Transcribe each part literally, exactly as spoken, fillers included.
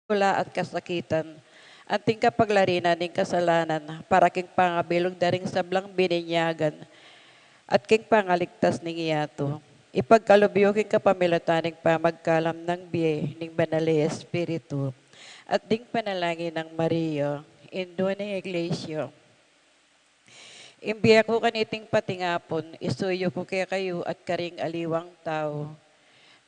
kula at kasakitan, anting kapaglarinan ning kasalanan, para king pangabilug da ring sablang bininyagan, at king pangaligtas ning yatu. Ipagkalub yu king kapamilatan ning pamagkalam nang bie ning Banal a Espiritu, at ding panalangin nang Maria, Indu ning Iglesia. Ing bie ku kaniting patingapun, isuyu ku kekayu at karing aliwang tau.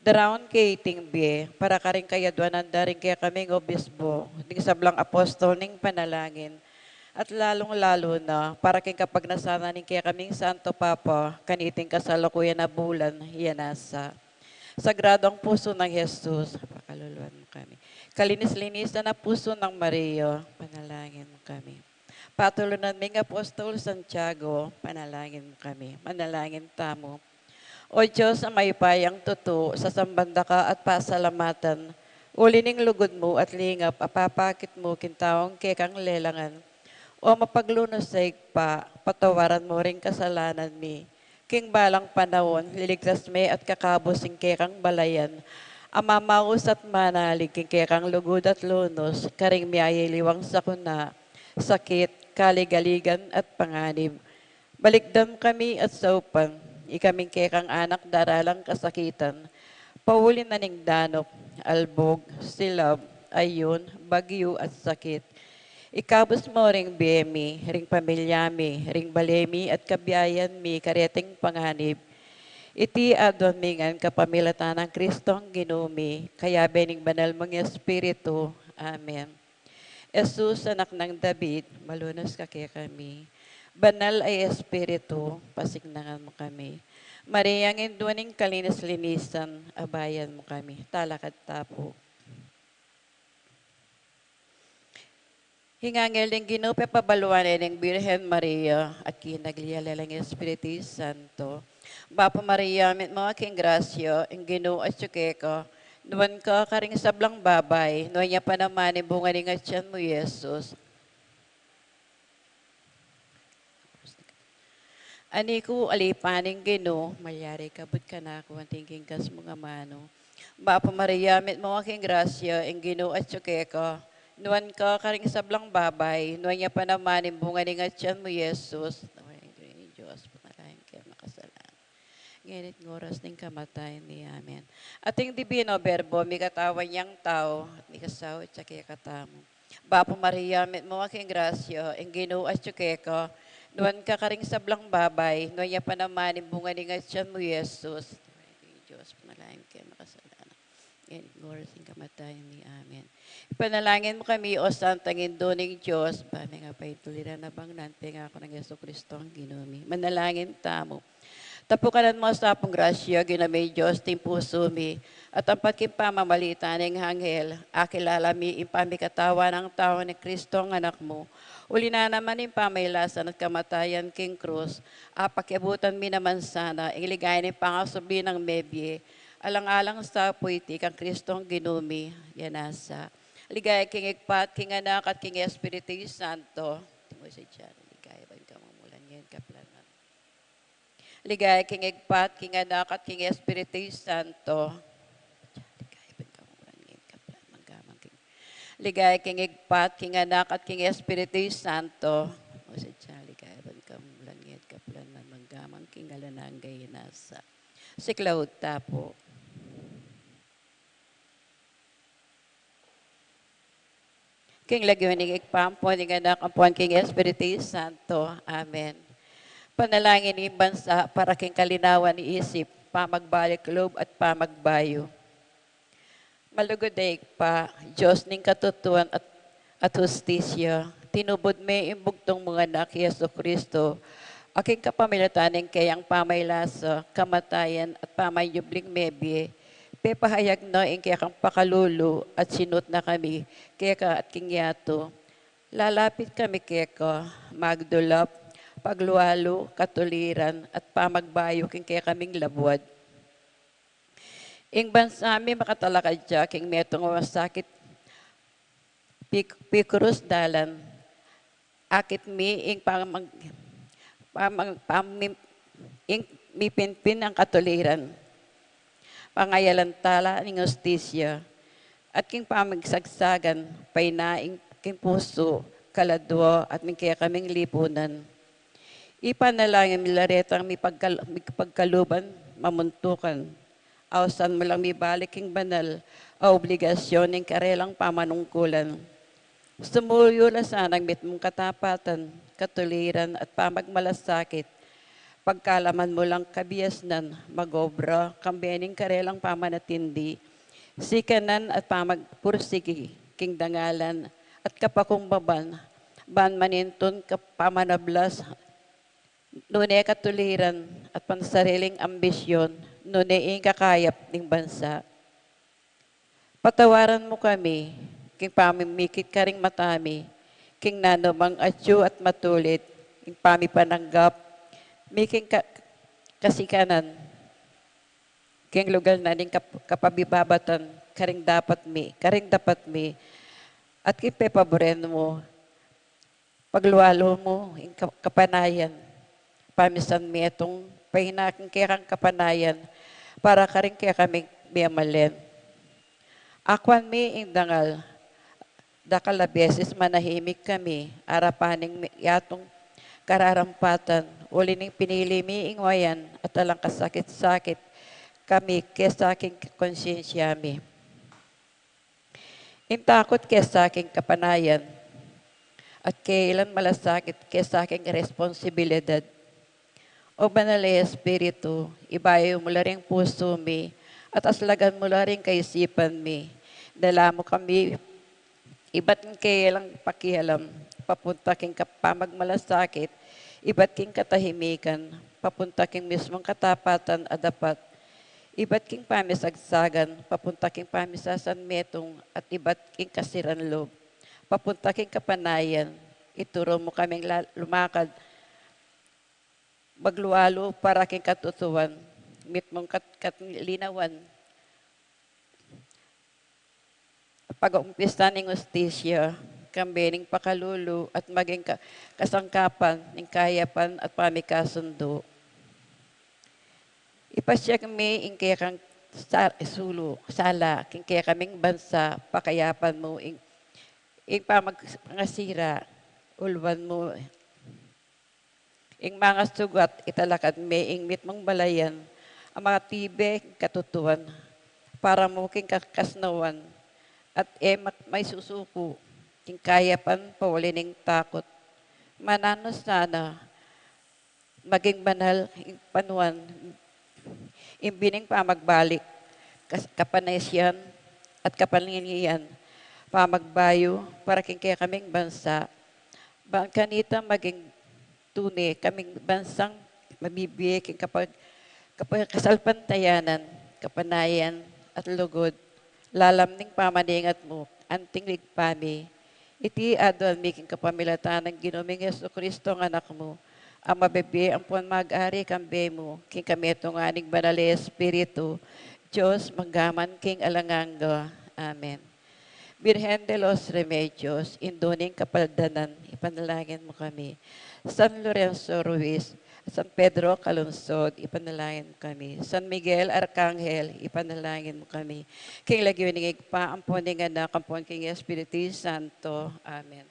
Daraun ke iting bie, para karing kayadwanan da ring kekaming obispo, ding sablang apostol ning panalangin, at lalung-lalu na para king kapagnasan na ning kekaming Santo Papa, kaniting kasalukuyan a bulan, yan nasa. Sagradong pusu nang Jesus, pakaluluan mu kami. Kalinis-linisan a pusu nang Maria, panalangin mu kami. Patulunan ming apostol Santiago, panalangin mu kami. Manalangin tamu. O Dios, a mayupayang tutu, sasamban da ka at pasalamatan, uli ning lugud mu at lingap a papakit mu king taung kekang lelangan. O mapaglunus a Ibpa, patawaran mu ring kasalanan mi. King balang panaun, liligtas me at kakabus ing kekang balayan, a mamaus at manalig king kekang lugud at lunus, karing miyayaliwang sakuna, sakit, kaligaligan at panganib. Balikdan kami at saupan, ikaming kekang anak daralang kasakitan, pauli na ning danup, albug, silab, ayun, bagyu at sakit. Ikabus mu ring bie mi, ring pamilya mi, ring bale mi at kabiayan mi kareting panganib. Iti aduan mi ngan kapamilatan nang Kristong Ginu mi, kayabe ning Banal mung Espiritu. Amen. Jesus, Anak nang David, malunus ka kekami. Banal a Espiritu, pasiknangan mu kami. Mariang Indu ning kalinis-linisan, abayan mu kami. Talakad tamu pu. Ing anghel ning Ginu pepabaluan ne ning Birhen Maria, at kinagli ya la ning Espiritu Santo. Bapu Maria, mitmu ka king grasya, ing Ginu atyu keka, nuan ka karing sablang babai, nuan ya pa naman ing bunga ning atian mu, Jesus. Ani ku, alipan ning Ginu, malyari kabud kanaku anting kingkas mung amanu. Bapu Maria, mitmu ka king grasya, ing Ginu atyu keka, nuan ka karing sablang babai, nuan ya pa naman ing bunga ning atian mu, Jesus. Tawagin ning Dios, panalangin king makasalanan, ngeni at king oras ning kamatayan mi. Amen. At ing Dibino Berbo, mikatawan yang tau, at mikasaut ya kekatamu. Bapu Maria, mitmu ka king grasya, ing Ginu atyu keka, nuan ka karing sablang babai, nuan ya pa naman ing bunga ning atian mu, Jesus. Tawagin ning Dios, panalangin king makasalanan, ngeni at king oras ning kamatayan mi. Amen. Ipanalangin mu kami, O Santang Indu ning Dios, ba ming apaintuliran a bangnan, pengaku nang Jesucristo a Ginu mi. Manalangin tamu. Tapukanan mu sa pung grasya, Ginu mi, Dios ning pusu mi, at ampat king pamamalit ning anghel, akilala mi ing pamikatawan nang tau ning Kristong Anak mu. Uli na naman ing pamailasan at kamatayan king krus, apakiabutan mi naman sana ing ligaya ning pangasubli nang mebie, alang-alang sa pu iti kang Kristong Ginu mi, ya nasa. Ligaya king Ibpa, king Anak, at king Espiritu Santo. Timu sa dyan, ligaya ban kamumulan ngeni, kapilan man. Ligaya king Ibpa, king Anak, at king Espiritu Santo. Ligaya ban kamumulan ngeni, kapilan man, gaman king. Ligaya king Ibpa, king Anak, at king Espiritu Santo. O sadya, ligaya ban kamumulan ngeni, kapilan man, gaman king alang angga, ya nasa. Siklaud tamu pu. King lagyu ning Ibpa, ampon ning Anak, ampon king Espiritu Santo. Amen. Panalangin ning bansa para king kalinawan ning isip, pamagbalik lub at pamagbayu. Malugud a Ibpa, Dios ning katutuan at, at hustisya, tinubud me ing bugtung mung Anak, Jesucristo, a king kapamilatan ning keyang pamailasa, kamatayan at pamanyubling mebie, pepahayag na ing kekang pakalulu at sinut na kami keka at king yatu. Lalapit kami keka, magdulap, paglualu, katuliran, at pamagbayu king kekaming labuad. Ing bansa mi makatalakad ya king metung a sakit, pik-, pikrus dalan. Akit mi ing pamag-, pamag-, pamim-, ing mipinpin a katuliran. Pangayalan tala ning hustisya. at king pamagsagsagan, painain king pusu, kaladua, at ning kekaming lipunan. Ipanalangin mi la retang mipagkal-, mipagkaluban, mamuntukan. Ausan mu lang mibalik king banal a obligasyon ning karelang pamanungkulan. Sumuyu la sanang mitmung katapatan, katuliran, at pamagmalasakit. Pagkalaman mu lang kabiasnan, magobra, kambe ning karelang pamanatindi, sikanan at pamagpursigi, king dangalan at kapakumbaban, ban manintun kapamanablas, nune katuliran at pansariling ambisyon, nune ing kakayap ning bansa. Patawaran mu kami, king pamimikit karing mata mi, king nanumang atyu at matulid, king pamipananggap mi king ka-, kasikanan, king lugal na ning kap-, kapabibabatan, karing dapat mi, karing dapat mi, at king pepaburen mu, paglualu mu ing ka-, kapanayan. Pamisan metung, paina king kekang kapanayan, para karing kekaming memalen. Akuan mi ing dangal, dakal a beses manahimik kami, arapan ning mi-, yatung kararampatan, uli ning pinili mi ing wayan at alang kasakit-sakit kami kesa king konsyensya mi. Ing takut kesa king kapanayan, at kailan malasakit kesa king responsibilidad. O Banal a Espiritu, ibayu mu la ring pusu mi, at aslagan mu la ring kaisipan mi. Dala mu kami, ibat king kailang pakialam, papunta king kapamagmalasakit, ibat king katahimikan, papunta king mismung katapatan a dapat, ibat king pamisagsagan, papunta king pamisasanmetung, at ibat king kasiran lub, papunta king kapanayan. Ituru mu kaming la-, lumakad, maglualu para king katutuan, mitmung kat-, kalinawan, pag-umpisa ning hustisya, kambe ning pakalulu at maging ka-, kasangkapan ning kayapan at pamikasundu. Ipasiag mi ing kekang sa-, sulu, sala, king kekaming bansa, pakayapan mu ing, ing pamag-, pangasira, uluan mu ing mangasugat, italakad me ing mitmung balayan a makatibe king katutuan, para mu king ka-, kasnawan, at e mak-, maisusuku king kayapan pauli ning takut. Mananu sana maging banal ing panuan, ing bining pamagbalik, kas-, kapanesian, at kapanlinian, pamagbayu para king kekaming bansa, ban kanita maging tune kaming bansang mabibie king kapag-, kapag-, kasalpantayanan, kapanayan, at lugud, lalam ning pamaningat mu, anting ligpa mi. Iti aduan mi king kapamilatan nang Ginu ming Jesucristo, a Anak mu, a mabibie ampon mag-ari kambe mu, king kametungan ning Banal a Espiritu, Dios, mangga man king alang angga. Amen. Birhen de los Remedios, Indu ning Kapaldanan, ipanalangin mu kami. San Lorenzo Ruiz, San Pedro Calungsod, ipanalangin mu kami. San Miguel Arcangel, ipanalangin mu kami. King lagyu ning Ibpa, ampon ning Anak, ampon king Espiritu Santo. Amen.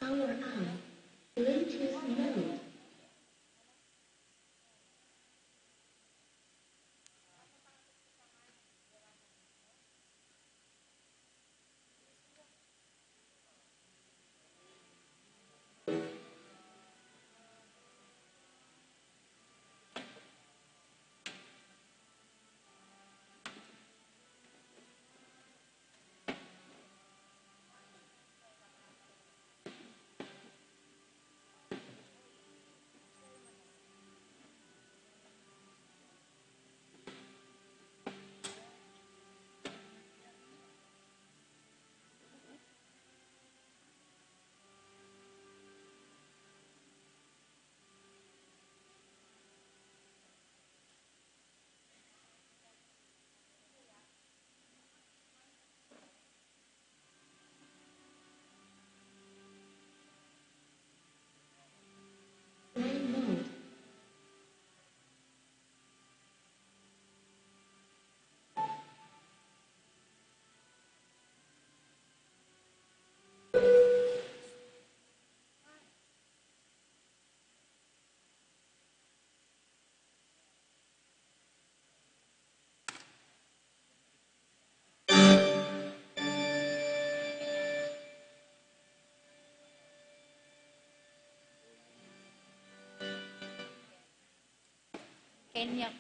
Power on. Bluetooth mode. Kenya.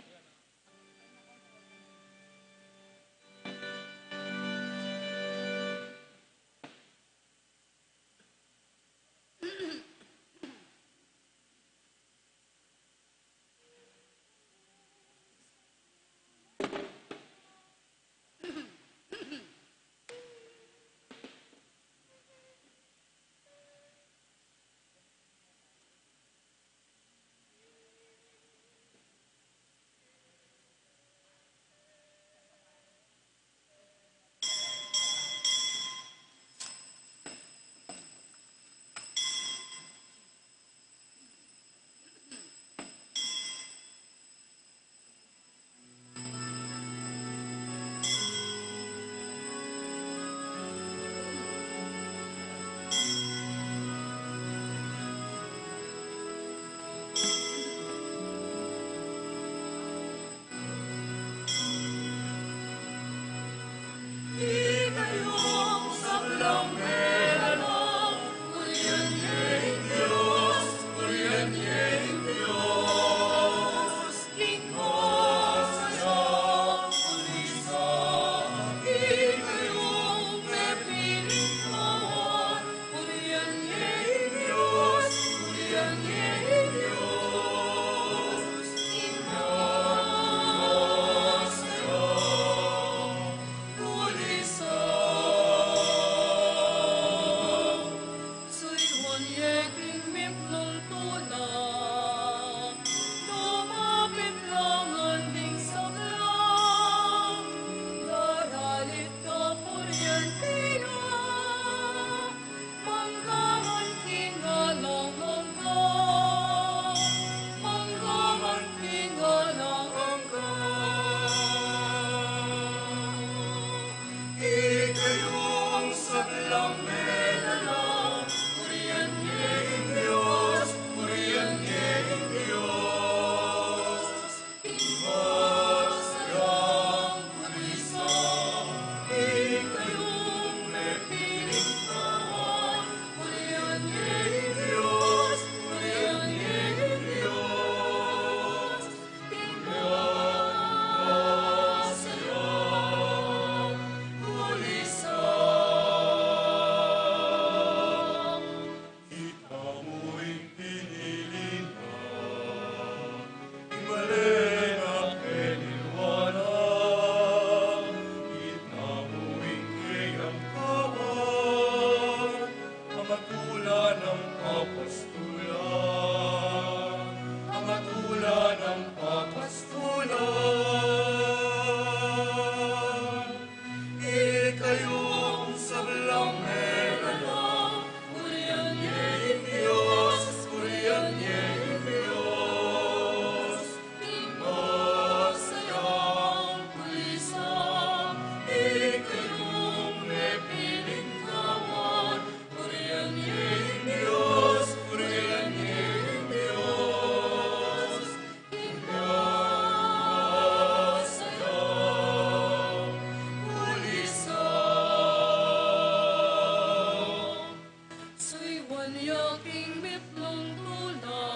King mitmung tula,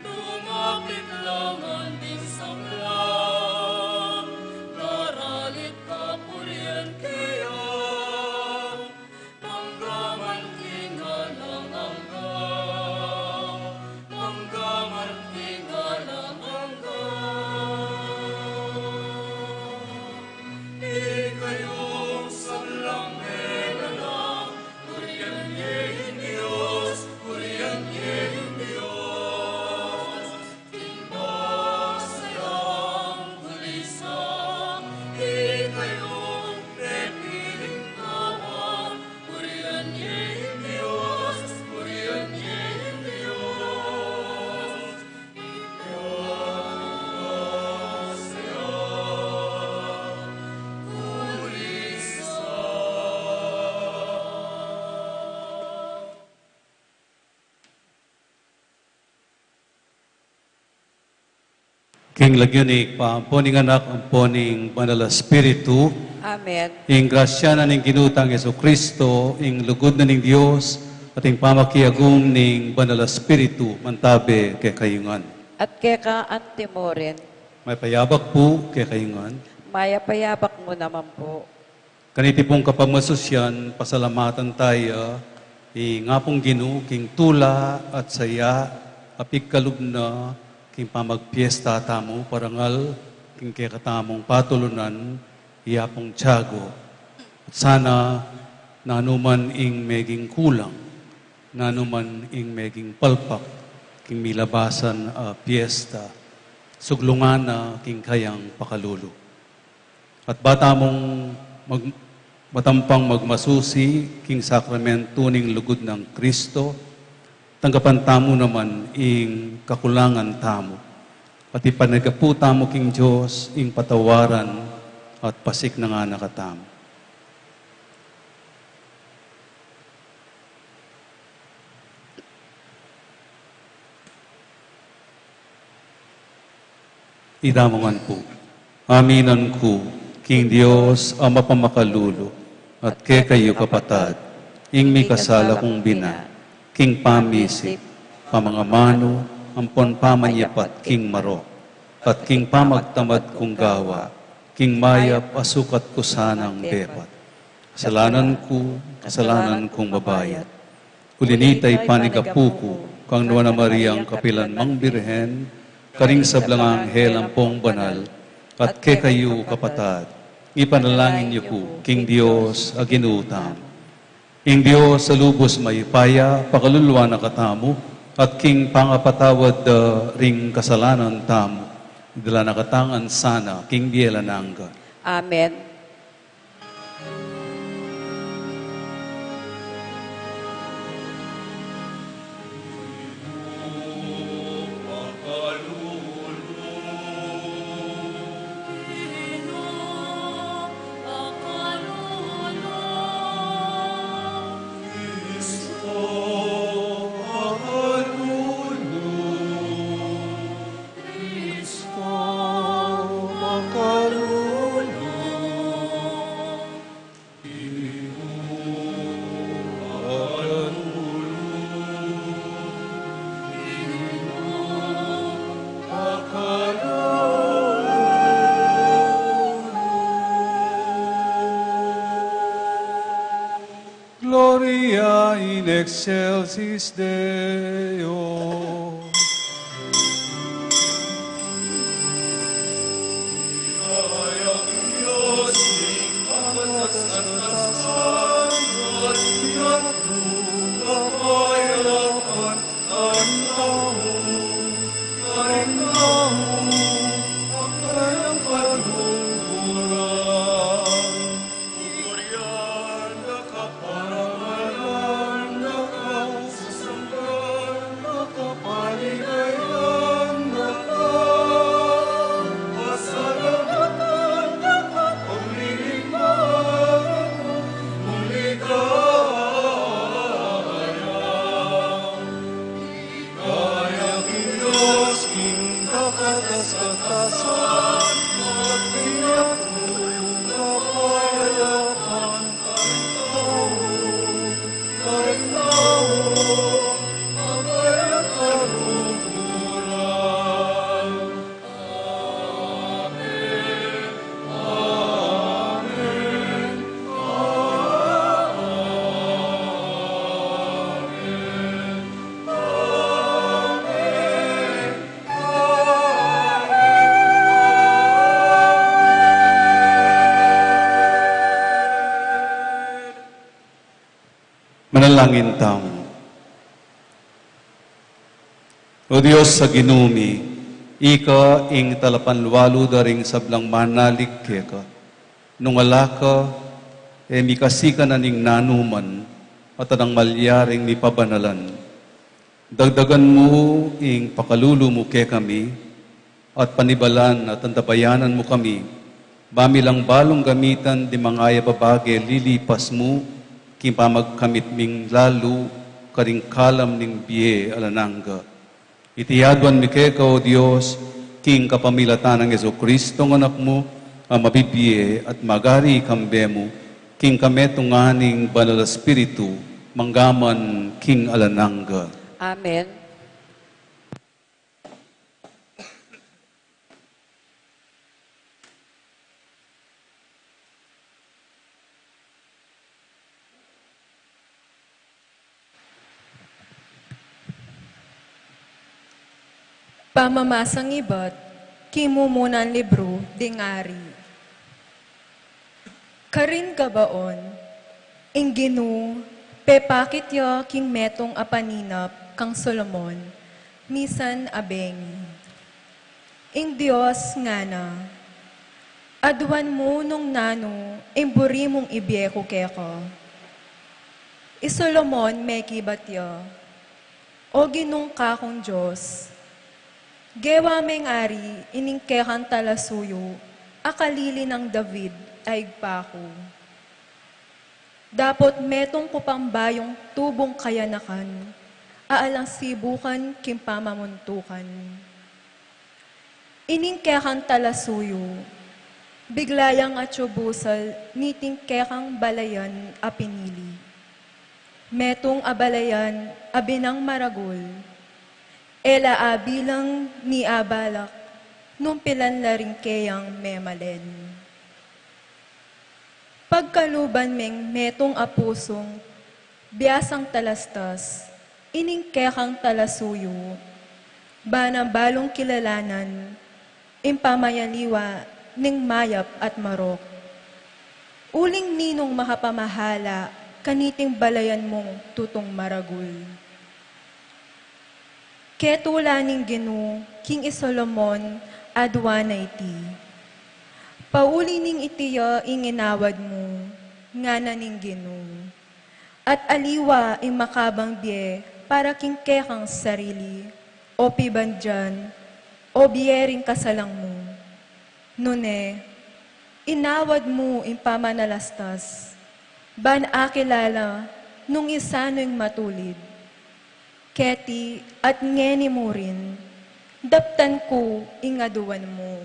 lumapit la ngan ding sablang, laralit kapurian keya, mangga man king alang angga, mangga man king alang angga. Ikayung sablang mengalang, purian ye ing Dios, purian ye ing Dios. King masayang kulisa, ikayung mepiling tawad, purian ye ing Dios, purian ye ing Dios. King lagyu ning Ibpa, ampo ning Anak, ampo ning Banal a Espiritu. Amen. Ing grasya na ning Ginu tang Jesucristo, ing lugud na ning Dios, at ing pamakiagum ning Banal a Espiritu, mantabe kekayu ngan. At keka anti mu rin. Mayap a yabak pu kekayu ngan. Mayap a yabak mu naman pu. Kaniti pung kapagmasusian, pasalamatan taya ing Apung Ginu king tula at saya a pigkalub na king pamagpiesta tamu, parangal king kekatamung patulunan, Apung Tiago. At sana nanu man ing meging kulang, nanu man ing meging palpak king milabasan a piesta, suglungan na king kayang pakalulu. At ba tamung mag-, ba tamu pang magmasusi king sakramentu ning lugud nang Kristo, tanggapan tamu naman ing kakulangan tamu, at ipanyawad tamu king Dios ing patawaran at pasiknangan na katamu. Itamu ngan pu. Aminan ku king Dios a mapamakalulu, at kekayu kapatad, ing mikasala kung bina, king pamisip, pamangamanu, ampon pamanyapat king marok, at king pamagtamad kung gawa, king mayap a sukat ku sanang bebat. Kasalanan ku, kasalanan kung mabayat. Uli nita, ipanyawad ku pu kang Nuan a Mariang kapilan mang Birhen, karing sablang anghel ampong banal, at kekayu kapatad, ipanalangin yu pu king Dios a Ginu tamu. Ing Dios a lubus mayupaya, pakaluluan na katamu, at king pangapatawad da ring kasalanan tamu, idala na katamu ngan sana king bie alang angga. Amen. Kristo, makalulu. Inu, makalulu. Inu, makalulu. Gloria in excelsis Deo. Manalangin tamu. O Dios a Ginu mi, ika ing talapanlualu da ring sablang manalig keka. Nung ala ka, e mi kasikan ning nanuman, at alang malyaring mipabanalan. Dagdagan mu ing pakalulu mu kekami, at panibalan at antabayanan mu kami, ba mi lang balung gamitan ding mangayap a bage lilipas mu, king pamagkamit ming lalu karing kalam ning bie alang angga. Iti aduan mi keka, O Dios, king kapamilatan nang Jesucristo, Anak mu, a mabibie at magari kambe mu, king kametungan ning Banal a Espiritu, mangga man king alang angga. Amen. Pamamasang ibat king mumunang libru ding Ari. Karin Gabaon, ing Ginu pepakit ya king metung a paninap kang Solomon misan a bengi. Ing Dios ngana, aduan mu nung nanu ing buri mung ibie ku keka. I Solomon mekibat ya, O Ginung kakung Dios, gewa meng ari ining kekang talasuyu a kalili nang David a ibpa ku. Dapot metung ku pang bayung tubung kayanakan a alang sibukan king pamamuntukan. Ining kekang talasuyu, bigla yang atyu busal niting kekang balayan a pinili. Metung a balayan a binang maragul, e la abilang ni abalak nung pilan la ring keyang memalen. Pagkaluban meng metung a pusung biasang talastas ining kekang talasuyu, ba nang balung kilalanan ing pamayaliwa ning mayap at marok. Uling ninung makapamahala kaniting balayan mung tutung maragul. Ketula ning Ginu king i Solomon aduan na iti. Pauli ning iti ya ing inawad mu, ngana ning Ginu. At aliwa ing makabang bie para king kekang sarili, o pibandian, o bie ring kasalang mu. Nune, inawad mu ing pamanalastas, ban akilala nung isanu ing matulid. Keti at ngeni mu rin, daptan ku ing aduan mu.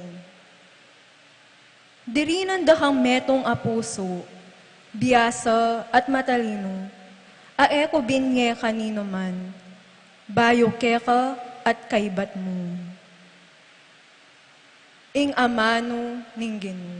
Dirinan da kang metung a pusu, biasa at matalinu, a e ku binye kaninuman, bayu keka at kaibat mu. Ing amanu ning Ginu.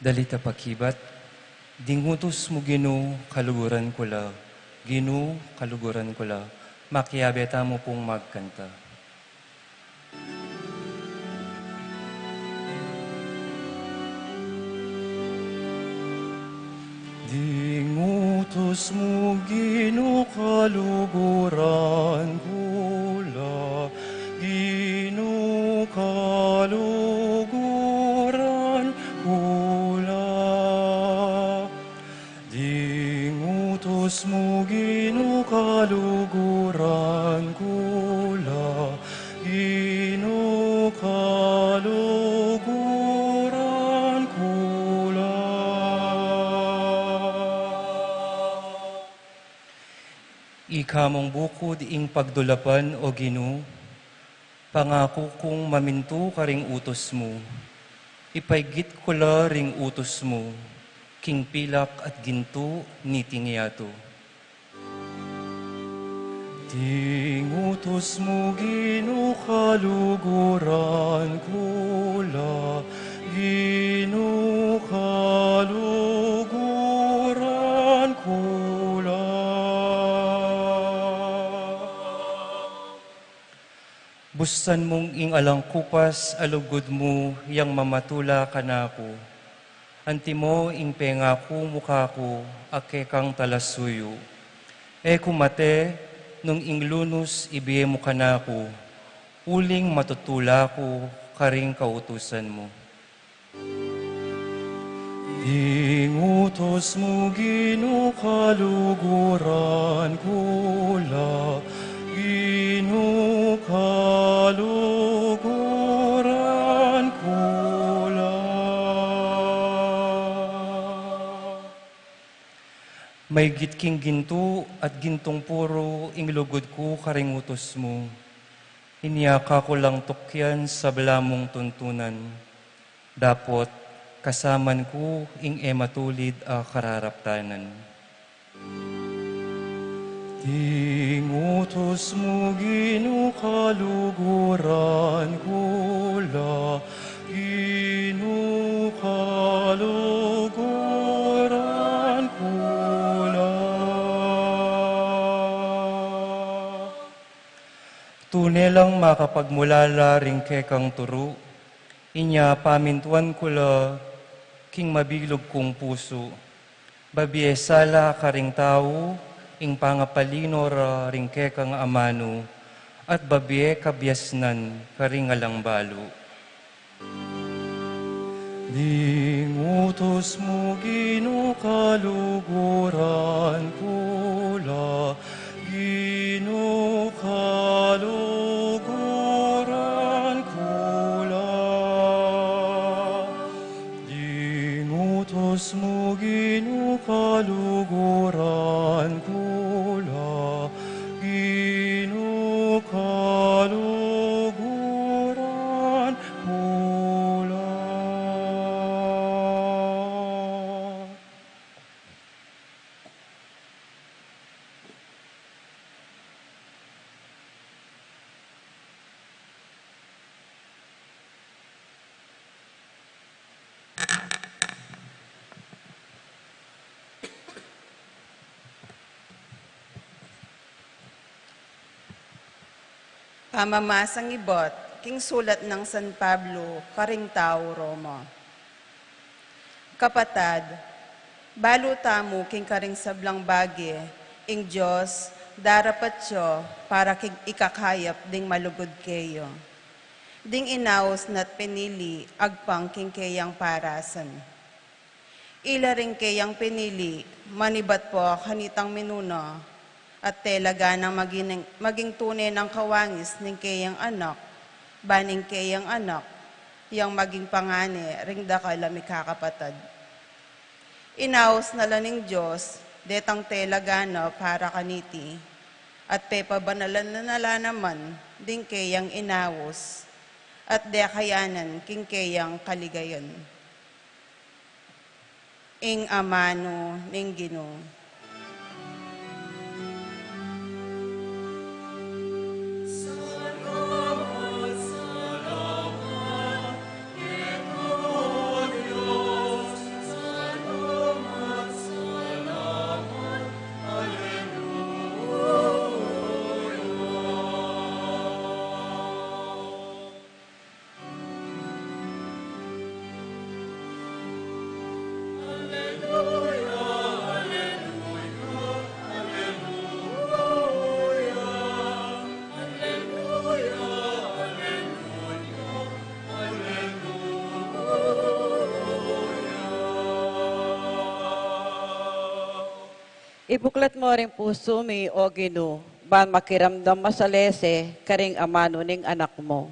Dalit a pakibat. Ding utus mu, Ginu, kaluguran ku la. Ginu, kaluguran ku la. Makiabe tamu pung magkanta. Ding utus mu, Ginu, kaluguran ku la. Ginu, kaluguran Mu, Ginu, kaluguran ku la, Ginu, kaluguran ku la. Ika mung bukud ing pagdulapan, O Ginu, pangaku kung mamintu karing utus mu. Ipaigit ku la ring utus mu, king pilak at gintu niting yatu. Ding utus mu, Ginu, kaluguran ku la, Ginu, kaluguran ku la. Busan mung ing alang kupas a lugud mu yang mamatula kanaku. Antimo ing pengaku mu kaku a kekang talasuyu. E ku mate nung ing lunus ibie mu kanaku, uling matutula ku karing kautusan mu. Ding utus mu, Ginu, kaluguran ku la, Ginu, kaluguran ku la. Maigit king gintu at gintung puru ing lugud ku karing utus mu. Inya kaku lang tukyan sabla mung tuntunan. Dapot kasaman ku ing e matulid a kararaptanan. Ding utus mu, Ginu, kaluguran ku la, Ginu, kaluguran ku la. Tune lang makapagmulala ring kekang turu, inya pamintuan ku la king mabilug kung pusu. Babie sala karing tau ing pangapalino ra ring kekang amanu, at babie kabiasnan karing alang balu. Ding utus mu, Ginu, kaluguran ku la, Ginu, kaluguran ku la. Ding utus mu, Ginu, kaluguran ku la, Ginu, kaluguran ku la. Pamamasang ibat king sulat nang San Pablo karing tau Roma. Kapatad, balu tamu king karing sablang bage, ing Dios darapat ya para king ikakayap ding malugud keya. Ding inaus na't pinili agpang king keyang parasan. Ila ring keyang pinili, manibat pa kanitang minuna, at talaga nang maging, maging tune nang kawangis ning keyang anak, ban ing keyang anak yang maging pangane ring dakal a mikakapatad. Inaus na la ning Dios detang talaga na para kaniti, at pepabanalan na la naman ding keyang inaus, at dekayanan king keyang kaligayan. Ing amanu ning Ginu. Ibuklat mo ring pusu mi, O Ginu, ban makiramdam masalese karing amanu ning anak mo.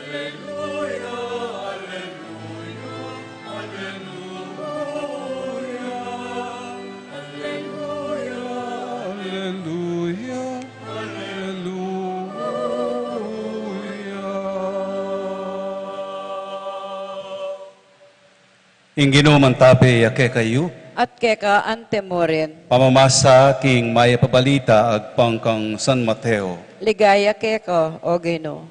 Aleluya, aleluya, aleluya. Ing Ginu mantabe ya kekayu. At keka anti mu rin. Pamamasa king Mayap a Balita agpang kang San Mateo. Ligaya keka, O Ginu.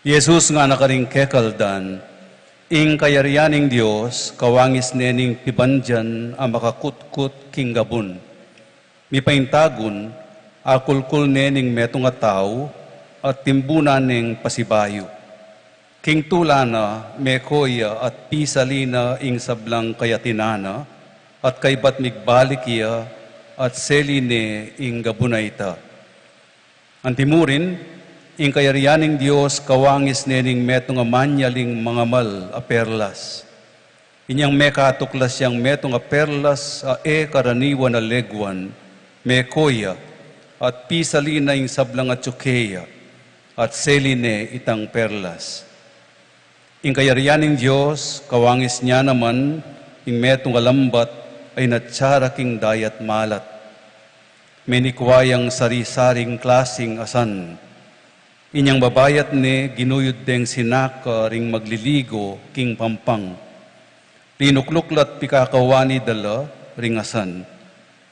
I Jesus ngana karing kekaldan, ing kayarian ning Dios kawangis ne ning pibandian a makakutkut king gabun. Mipaintagun, akulkul ne ning metung a tau, at timbunan neng pasibayu. King tula na, meko ya at pisali na ing sablang kayatinan na, at kaybat migbalik ya, at seli ne ing gabun a ita. Anti mu rin, ing kayarian ning Dios kawangis ne ning metung a manyaling mangamal a perlas. Inyang mekatuklas yang metung a perlas a e karaniwan a leguan, meko ya, at pisali na ing sablang atyu keya, at seli ne itang perlas. Ing kayarian ning Dios, kawangis ne naman ing metung a lambat a inatsa ra king dayat malat. Menikwa yang sari-saring klasing asan. Inyang babayat ne, ginuyud deng sinaka ring magliligo king pampang. Linukluk la't pikakawani da la ring asan.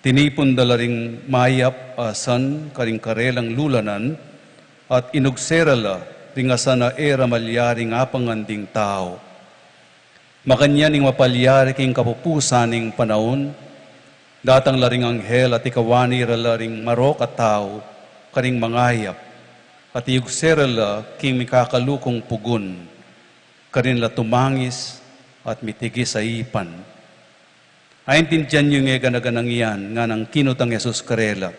Tinipun da la ring mayap a asan karing karelang lulanan, at inugse ra la ring asan a e ra malyaring apangan ding tau. Makanyan ing mapalyari king kapupusan ning panaun, datang la ring anghel at ikawani ra la ring marok a tau karing mangayap, at iugse ra la king mikakalukung pugun, karin la tumangis at mitigis a ipan. Aintindian yu nge gana-ganang iyan, nganang kinutang Jesus karela.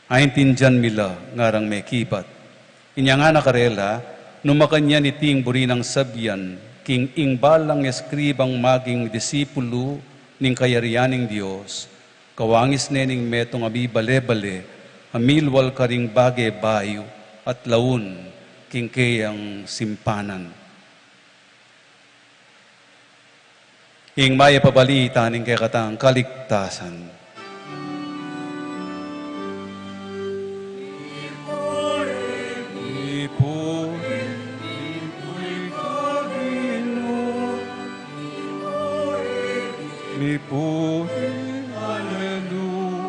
Aintindian mi la, ngarang mekibat. Inya ngana karela, nu makanyan iti ing buri nang sabian, king ing balang eskribang maging disipulu ning kayarian ning Dios, kawangis ne ning metung a mibale-bale, a milwal karing bage bayu, at laun king keyang simpanan. Ing mayap a balita ning kekatang kaligtasan. Mipuri, mipuri ka Ginu, mipuri, aleluya.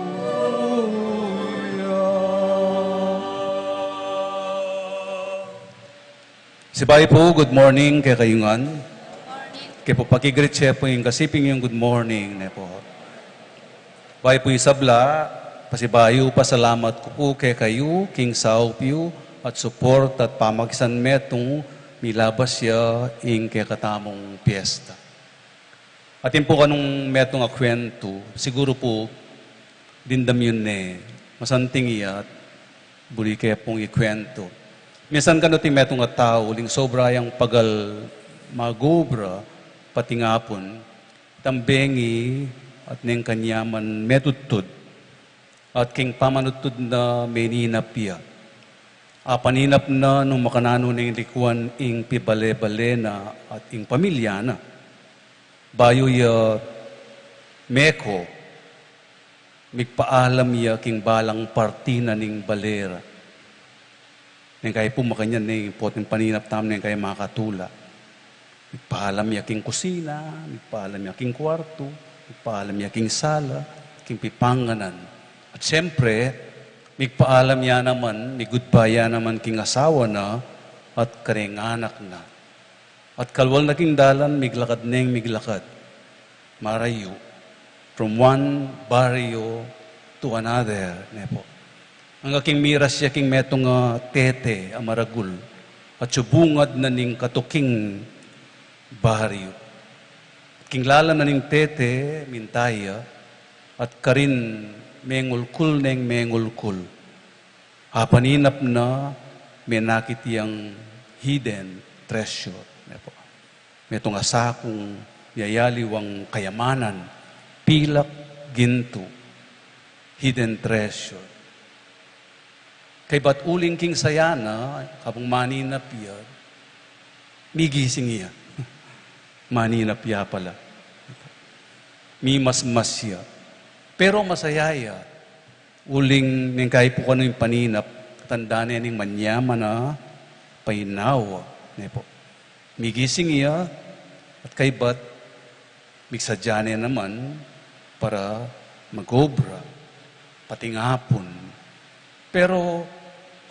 Sibayu pu, good morning kekayu ngan. Ke pu pakigreet ye pu ing kasiping yung good morning, ne pu. Bayu pu ing sabla, pasibayu, pasalamat ku pu kekayu, king saup yu, at support, at pamakisan metung, milabas ya ing kekatamung piyesta. Atin pu kanung metung a kwentu, siguru pu, dimdam yu ne, masanting ya, at buri ke pung ikwentu. Minsan kanu ing metung a tau, uling sobra yang pagal mag-obra, pati ngapun, tambengi, at neng kanyaman metudtud. At king pamanudtud na meninap ya. Apaninap na nung makananu neng likuan ing pibale-bale na at ing pamilya na. Bayu ya meko, migpaalam ya king balang parti na ning bale ra. Neng kayi pu makanyan ne ing pota ning paninap tamu neng kayi makatula. Migpaalam ya king kusina, migpaalam ya king kuartu, migpaalam ya king sala, king pipanganan. At siyempre, migpaalam ya naman, mig-goodbye ya naman king asawa na at kareng anak na. At kalwal na king dalan, miglakad neng miglakad. Marayu, from one barrio to another, ne po. Angga king miras ya king metung a tete a maragul, at subungad na ning katuking baryo. At king lalam na ning tete, minta ya, at karin mengulkul neng mengulkul. Apaninap na, menakit yang hidden treasure, ne po. Metung a sakung yayaliwang kayamanan, pilak, gintu, hidden treasure. Kaybat uling king saya na, kabang maninap ya, migising ya. Maninap ya pala. Mimasmas ya. Pero masaya ya. Uling neng kaipukan ing paninap, tanda ne ning manyaman a painawa, ne po. Migising ya, at kaybat, migsadya ne naman para magobra, pating apun. Pero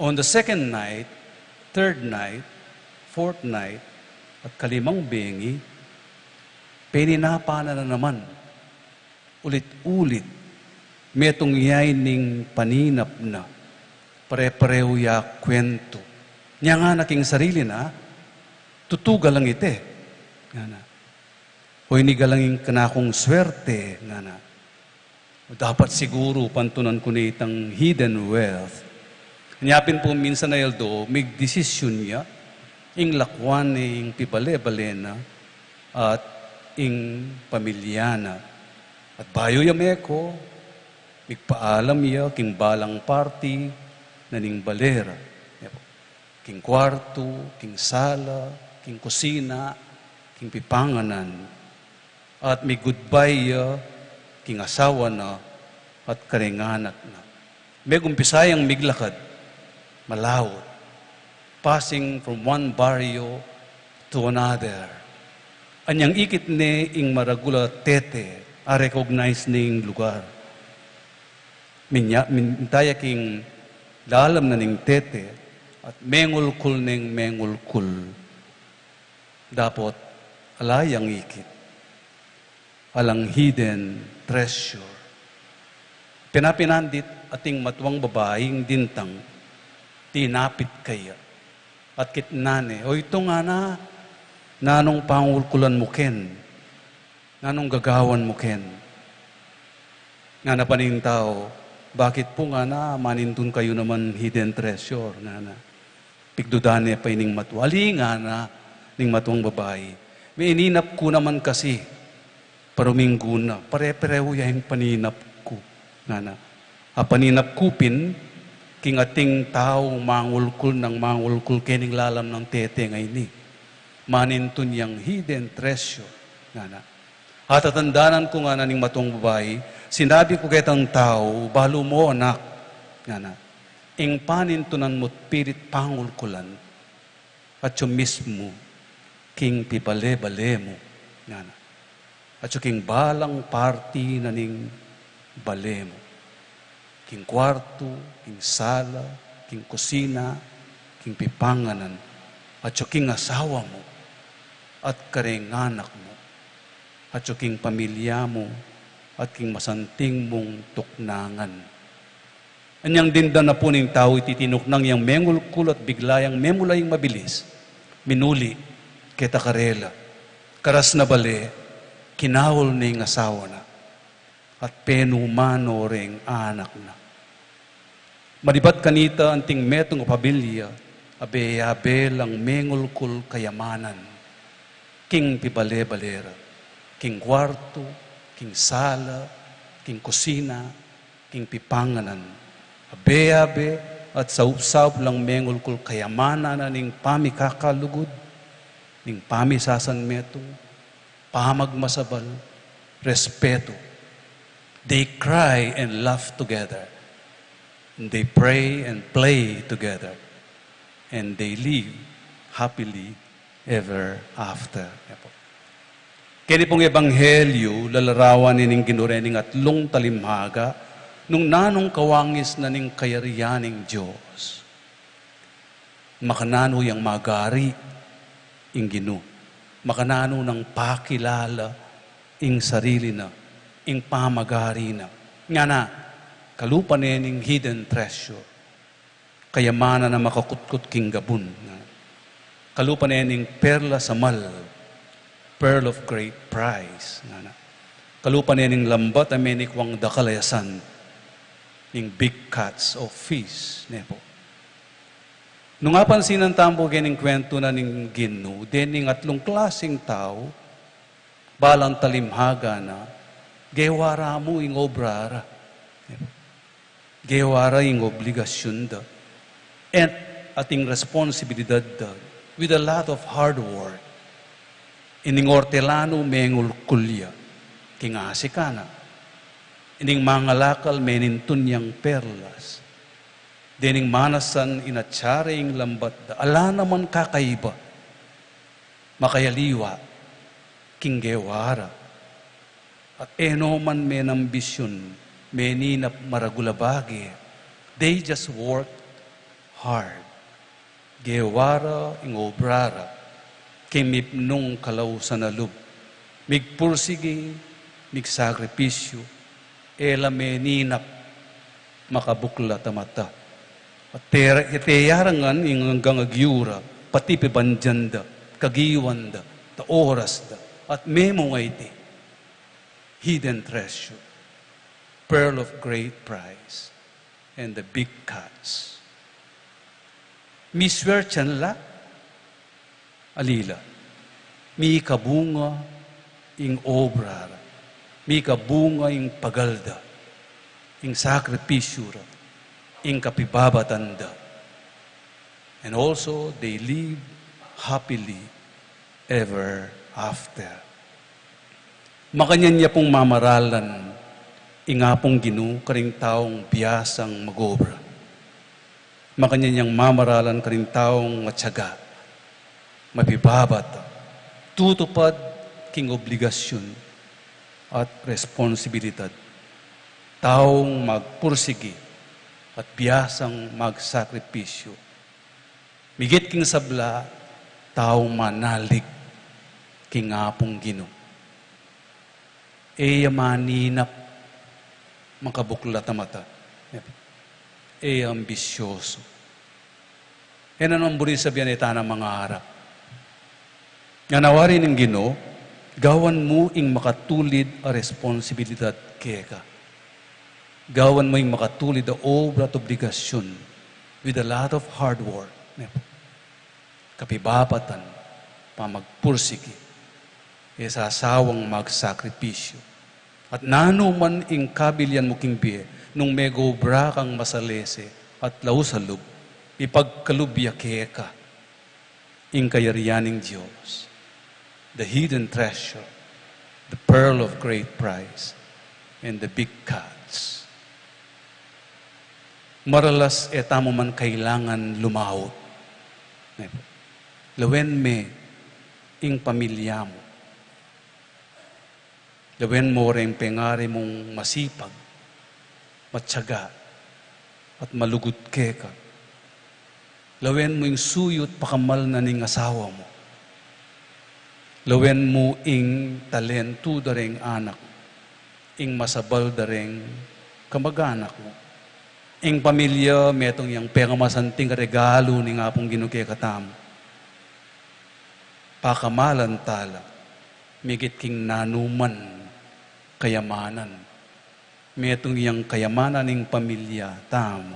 on the second night, third night, fourth night, at kalimang bengi, peninapan na naman. Ulit-ulit, metung ya ining paninap na, pare-parehu ya kuwentu. Nya ngana king sarili na, tutu galang iti, ngana. O ini galang ing kanakung swerte, ngana. Dapat siguru pantunan ku ne itang hidden wealth. Nya pin pu minsan a aldo, migdesisyun ya, ing lakwan ne ing pibale-bale na, at ing pamilya na. At bayu ya meko, migpaalam ya king balang parti na ning bale ra. King kwartu, king sala, king kusina, king pipanganan. At mig-goodbye ya king asawa na at karing anak na. Megumpisa yang miglakad, malaut, passing from one barrio to another. Anyang ikit ne ing maragul a tete, a-recognize ne ing lugar. Minya-, minta ya king lalam na ning tete, at mengulkul neng mengulkul. Dapot ala yang ikit, alang hidden treasure. Pinapinan dit ating matuang babaing dintang, tinapit kaya. At kitnan ne, "O itong ana, nanung pangulkulan mu ken? Nanung gagawan mu ken?" Ngana pa ning tau, "Bakit pu," ngana, "manintun kayu naman hidden treasure?" ngana. Pigdudan ne pa ining matua. "Ali," ngana ning matuang babai, "mininap ku naman kasi, paruminggu na, pare-parehu ya ing paninap ku," ngana. "A paninap ku pin, king ating tau mangulkul nang mangulkul kening lalam nang tete ngeni. Manintun yang hidden treasure," ngana. "Atatandanan ku," ngana ning matuang babai, "sinabi ku ketang tau, balu mo, anak," ngana, "ing panintunan mu't pilit pangulkulan, atyu mismu king pibale-bale mu," ngana. "Atyu king balang parti na ning bale mu. King kwartu, king sala, king kusina, king pipanganan, atyu king asawa mu, at karing anak mu, atyu king pamilya mu, at king masanting mung tuknangan." Anyang dindan na pu ning tau iti tinuknang yang mengulkul at bigla yang memula ing mabilis, minuli keta karela. Karas na bale, kinaul ne ing asawa na, at penumano reng anak na. Manibat kanita anting metung a pamilya, abe-abe lang mengulkul kayamanan. King pibale-bale ra, king kwartu, king sala, king kusina, king pipanganan. Abe-abe at saup-saup lang mengulkul kayamanan na ning pamikakalugud, ning pamisasanmetung, pamagmasabal, respetu. They cry and laugh together. And they pray and play together. And they live happily ever after. Keni pung ebanghelyu, lalarawan ne ning Ginu rening atlung talimhaga, nung nanung kawangis na ning kayarian ning Dios. Makananu yang magari ing Ginu. Makananu nang pakilala ing sarili na, ing pamagari na. Ngana, kalupa ne ning hidden treasure, kayamanan a makakutkut king gabun. Ngana, kalupa ne ning perlas a mal, pearl of great price. Ngana, kalupa ne ning lambat a menikwang dakal a yasan, ning big catch o fish, ne pu. Nung apansinan tamu pu keni ing kwentu na ning Ginu, dening atlung klasing tau, balang talimhaga na, gewa ra mu ing obra ra. Gewa ra ing obligasyun da. At ating responsibilidad da, with a lot of hard work. Ining ortelanu mengulkul ya, king asi kana. Ining mangalakal menintun yang perlas. Dening manasan inatsa re ing lambat da, ala naman kakaiba, makayaliwa, king gewa ra. At e no man menambisyun, meninap maragul a bage. They just work hard. Gewa ra ing obra ra, king mipnung kalausan a lub. Migpursigi, migsakripisyu, e la meninap makabuklat a mata. At te-, teyarangan ing anggang agyu ra, pati pibandian da, kagiwan da, ta oras da, at memunga iti hidden treasure, pearl of great price, and the big catch. Miswertian la, alila, mikabunga ing obra ra, mikabunga ing pagal da, ing sakripisyu ra, ing kapibabatan da. And also, they live happily ever after. Makanyan ya pung mamaralan ing Apung Ginu karing taung biasang mag-obra. Makanyan yang mamaralan karing taung matyaga, mapibabata, tutupad king obligasyun at responsibilidad, taung magpursigi at biasang magsakripisyu. Migit king sabla, taung manalig king Apung Ginu. E ya maninap makabuklat a mata. E ya ambisyoso. E na naman buri sabian e tana mangarap. Ngana wari ning Ginu, gawan mu ing makatulid a responsibilidad keka. Gawan mu ing makatulid a obra at obligasyun with a lot of hard work. Ne pu? Kapibabatan, pamagpursigi, e sasawang magsakripisyu. At nanu man ing kabilian mu king bie, nung megobra kang masalese at laus a lub, ipagkalub ya keka ing kayarian ning Dios, the hidden treasure, the pearl of great price, and the big catch. Maralas e tamu man kailangan lumaut. Ne pu? Lawen me ing pamilya mu. Lawen mo reng pengari mung masipag, matyaga, at malugud keka. Lawen mu ing suyu't pakamal na ning asawa mu. Lawen mu ing talentu da reng anak, ing masabal da reng kamag-anak mu. Ing pamilya, metung yang pekamasanting regalu ning Apung Ginu kekatamu. Pakamalan tala, migit king nanuman kayamanan. Metung yang kayamanan ning pamilya tamu.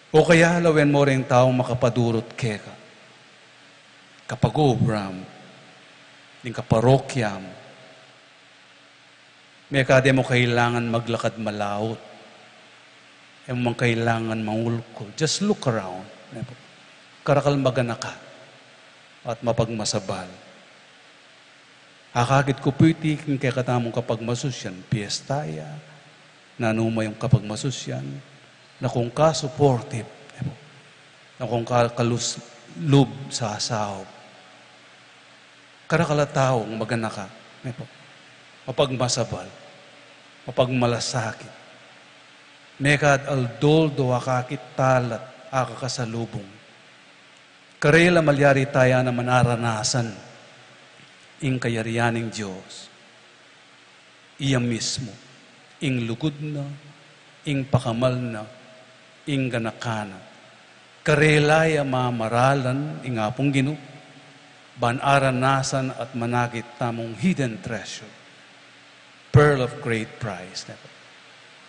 O kaya lawen mo reng taung makapadurut keka, kapag-obra mu, ning kaparokya mu. Mekad e mu kailangan maglakad malaut. E mu man kailangan mangulkul. Just look around. Karakal maganaka at mapagmasabal. Akakit ku pu iti king kekatamung kapagmasusyan, piyesta ya, nanu man yung kapagmasusyan, na kung ka-supportive, na kung ka-, kalus-, lub sa asawa. Karakal a taung maganaka, ne pu? Mapagmasabal, mapagmalasakit. Mekad aldo-aldo akakit talat, akakasalubung. Karela malyari taya naman aranasan ing kayarian ning Dios. Iya mismu, ing lugud na, ing pakamal na, ing ganaka na, karela ya mamaralan ing Apung Ginu, ban aranasan at manakit tamung hidden treasure, pearl of great price,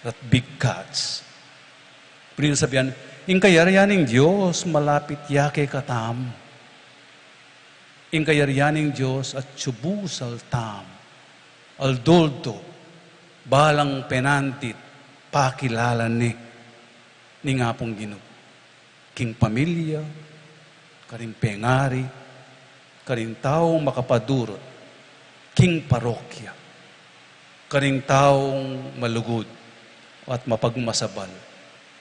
that big catch. Pwede na sabian, ing kayarian ning Dios malapit ya kekatamu. Ing kayarian ning Dios atyu busal tamu. Aldo-aldo, balang penantit, pakilala ne ning Apung Ginu. King pamilya, karing pengari, karing taung makapadurut, king parokya, karing taung malugud at mapagmasabal,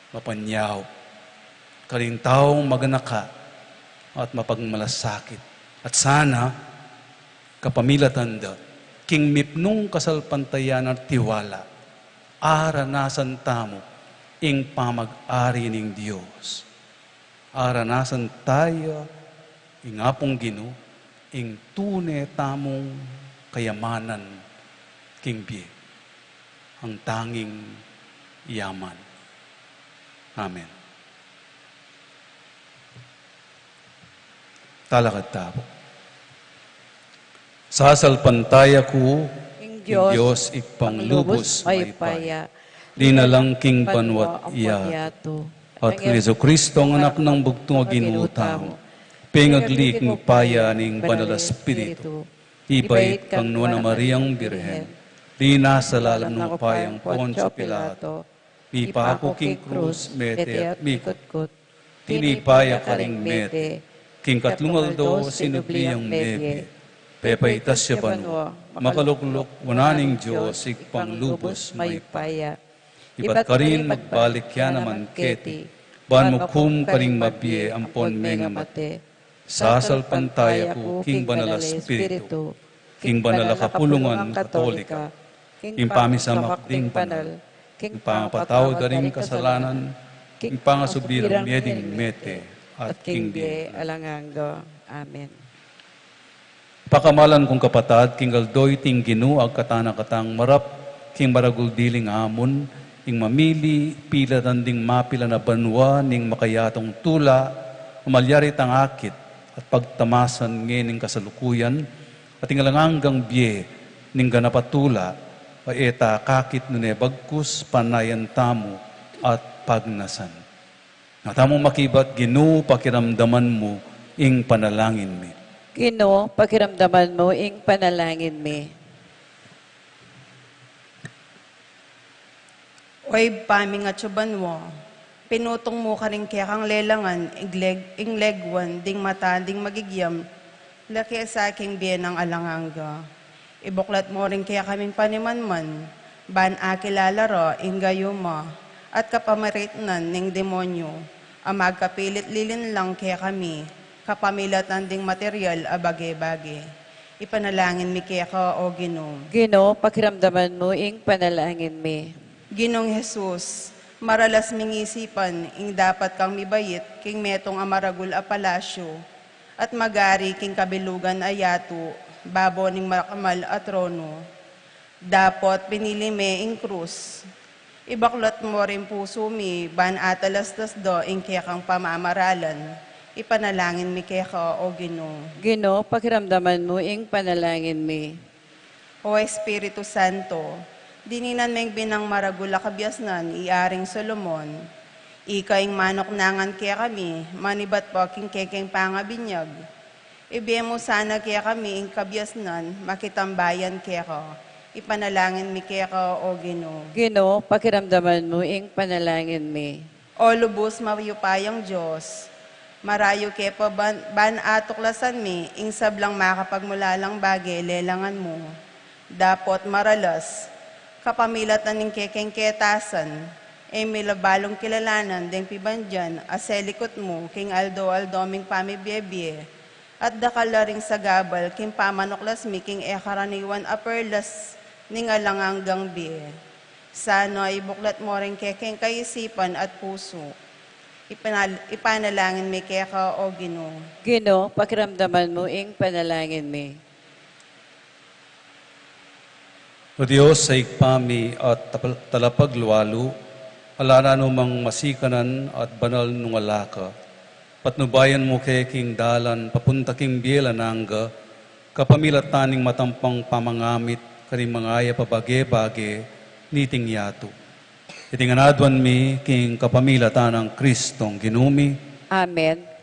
mapanyaup, karing taung maganaka at mapagmalasakit. At sana, kapamilatan da, king mipnung kasalpantayanan at tiwala, aranasan tamu ing pamag-ari ning Dios. Aranasan taya ing Apung Ginu, ing tune tamung kayamanan king bie, ing tanging yaman. Amen. Talakad tamu. Sasalpantaya ku ing Dios, Dios Ibpang lubus mayupaya, linalang king banwa at yatu, at kang Jesucristo, ing Anak nang bugtung a Ginu tamu, pengagli king upaya ning Banal a Espiritu, ibait kang Nuan a Mariang Birhen, linasa lalam ning upayang Poncio Pilato, mipaku king krus, mete at mikutkut. Tinipa ya karing mete, king katlung aldo sinubli yang mebie, pepaitas ya banua, makalukluk wanan ning Dios Ibpang lubus mayupaya. Ibat karin magbalik ya naman keti, ban mukum karing mabie ampon mengamate. Sasalpantaya ku king Banal a Espiritu, king banal a kapulungan Katolika, king pamisamak ding banal, king pangapatawad da ring kasalanan, king pangasubli rang mie ding mete, at king bie alang angga. Amen. Pakamalan kung kapatad, king aldo iti ing Ginu agkatan na katang marap king maragul diling amun, ing mamili pilatan ding mapilan a banua ning makayatung tula, a malyari tang akit at pagtamasan ngening kasalukuyan, at ing alang anggang bie ning ganap a tula, a e ta akakit nune bagkus panayan tamu at pagnasan. Nga tamu makibat, Ginu, pakiramdaman mu ing panalangin mi. Ginu, pakiramdaman mu ing panalangin mi. O Ibpa ming atsu banua, pinutung mu karing kekang lelangan ing leg-, ing legwan ding mata ding magigiam, laki sa king bie nang alang angga. Ibuklat mu ring kekaming panimanman, ban akilala ra ing gayuma at kapamaritnan ning demonyu, a magkapilit lilinlang kekami, kapamilatan ding material a bage-bage. Ipanalangin mi keka, O Ginu. Ginu, pakiramdaman mu ing panalangin mi. Ginung Jesus, maralas ming isipan ing dapat kang mibait king metung a maragul a palasyu, at magari king kabilugan a yatu, babo ning makamal a trono. Dapot pinili me ing krus. Ibaklat mu ring pusu mi, ban atalastas da ing kekang pamamaralan. Ipanalangin mi keka, O Ginu. Ginu, pakiramdaman mu ing panalangin mi. O Espiritu Santo, dininan meng binang maragul a kabiasnan i Aring Solomon. Ika ing manuknangan kekami, manibat pa king kekeng pangabinyag. Ibie mu sana kekami ing kabiasnan, makitambayan keka. Ipanalangin mi keka, O Ginu. Ginu, pakiramdaman mu ing panalangin mi. O lubus mayupayang Dios, marayu ke pa ban, ban atuklasan mi ing sablang makapagmulalang bage lelangan mu. Dapot maralas, kapamilatan ning kekeng ketasan, e mi la balung kilalanan deng pibandian a selikut mu king aldo-aldo ming pamibie-bie, at dakal la ring sagabal king pamanuklas mi king e karaniwan a perlas ning alang anggang bie. Sana ibuklat mu ring kekeng kaisipan at pusu. Ipanal-, ipanalangin mi keka, O Ginu. Ginu, pakiramdaman mu ing panalangin mi. O Dios, a Ibpa mi at tapal-, talapaglualu, ala na nu mang masikanan at banal nung ala ka. Patnubayan mu ke king dalan papunta king bie alang angga, kapamilatan ning matampang pamangamit karing mangayap a bage-bage niting yatu. Iti ngan aduan mi king kapamilatan nang Kristong Ginu mi. Amen.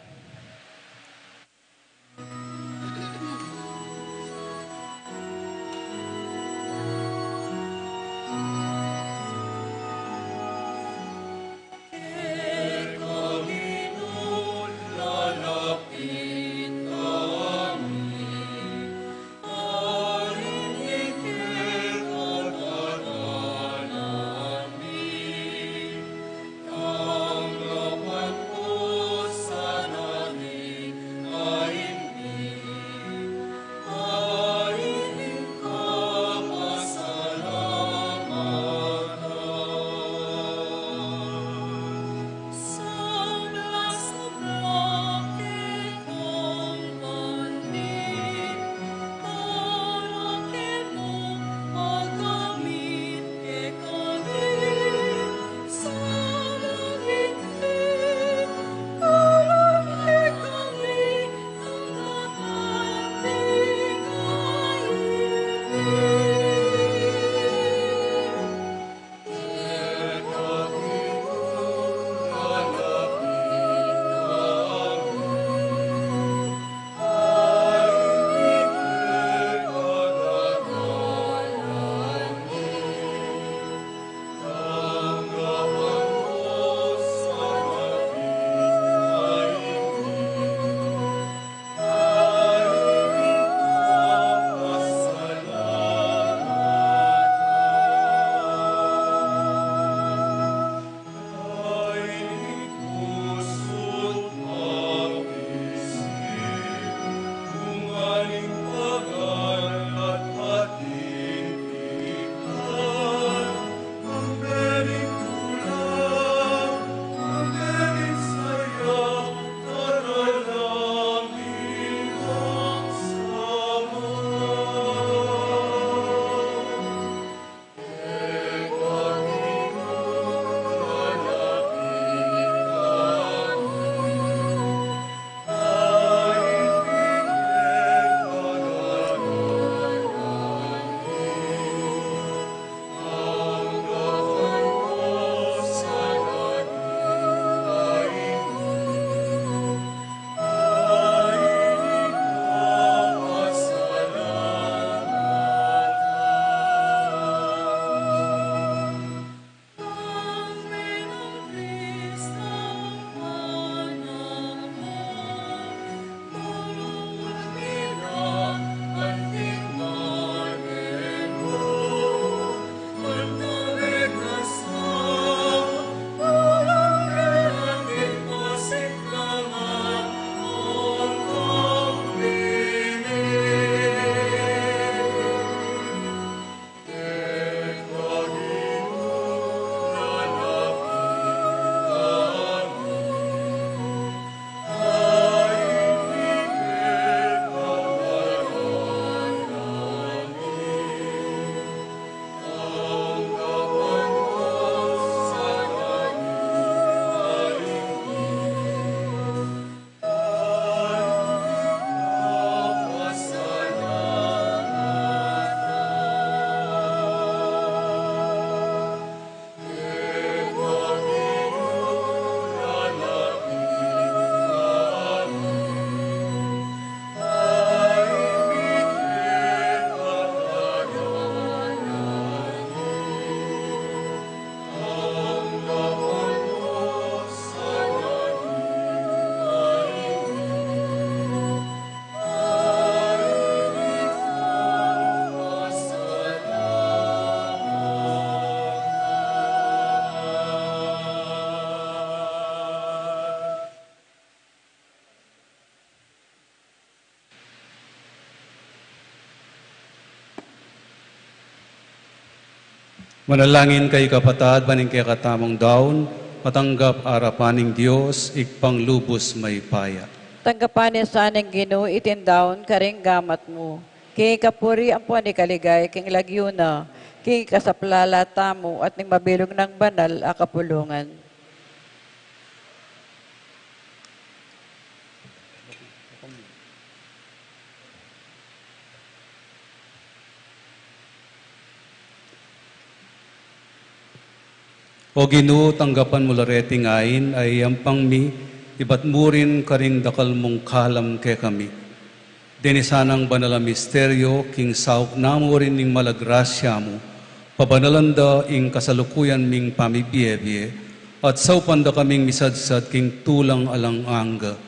Manalangin kayu kapatad, ban ing kekatamung daun matanggap arapan ning Dios, Ibpang lubus mayupaya. Tanggapan na sa ning Ginu iting daun karing gamat mu. King kapurian ampon ikaligaya king lagyu na, king ikasaplala tamu at ning mabilug nang banal a kapulungan. O Ginu, tanggapan mu la reting ain a iyampang mi, ibat mu rin karing dakal mung kalam kekami. Deni sanang banal a misteryo, king saup na mu rin ning mala grasya mu, pabanalan da ing kasalukuyan ming pamibie-bie, at saupan da kaming misadsad king tulang alang angga.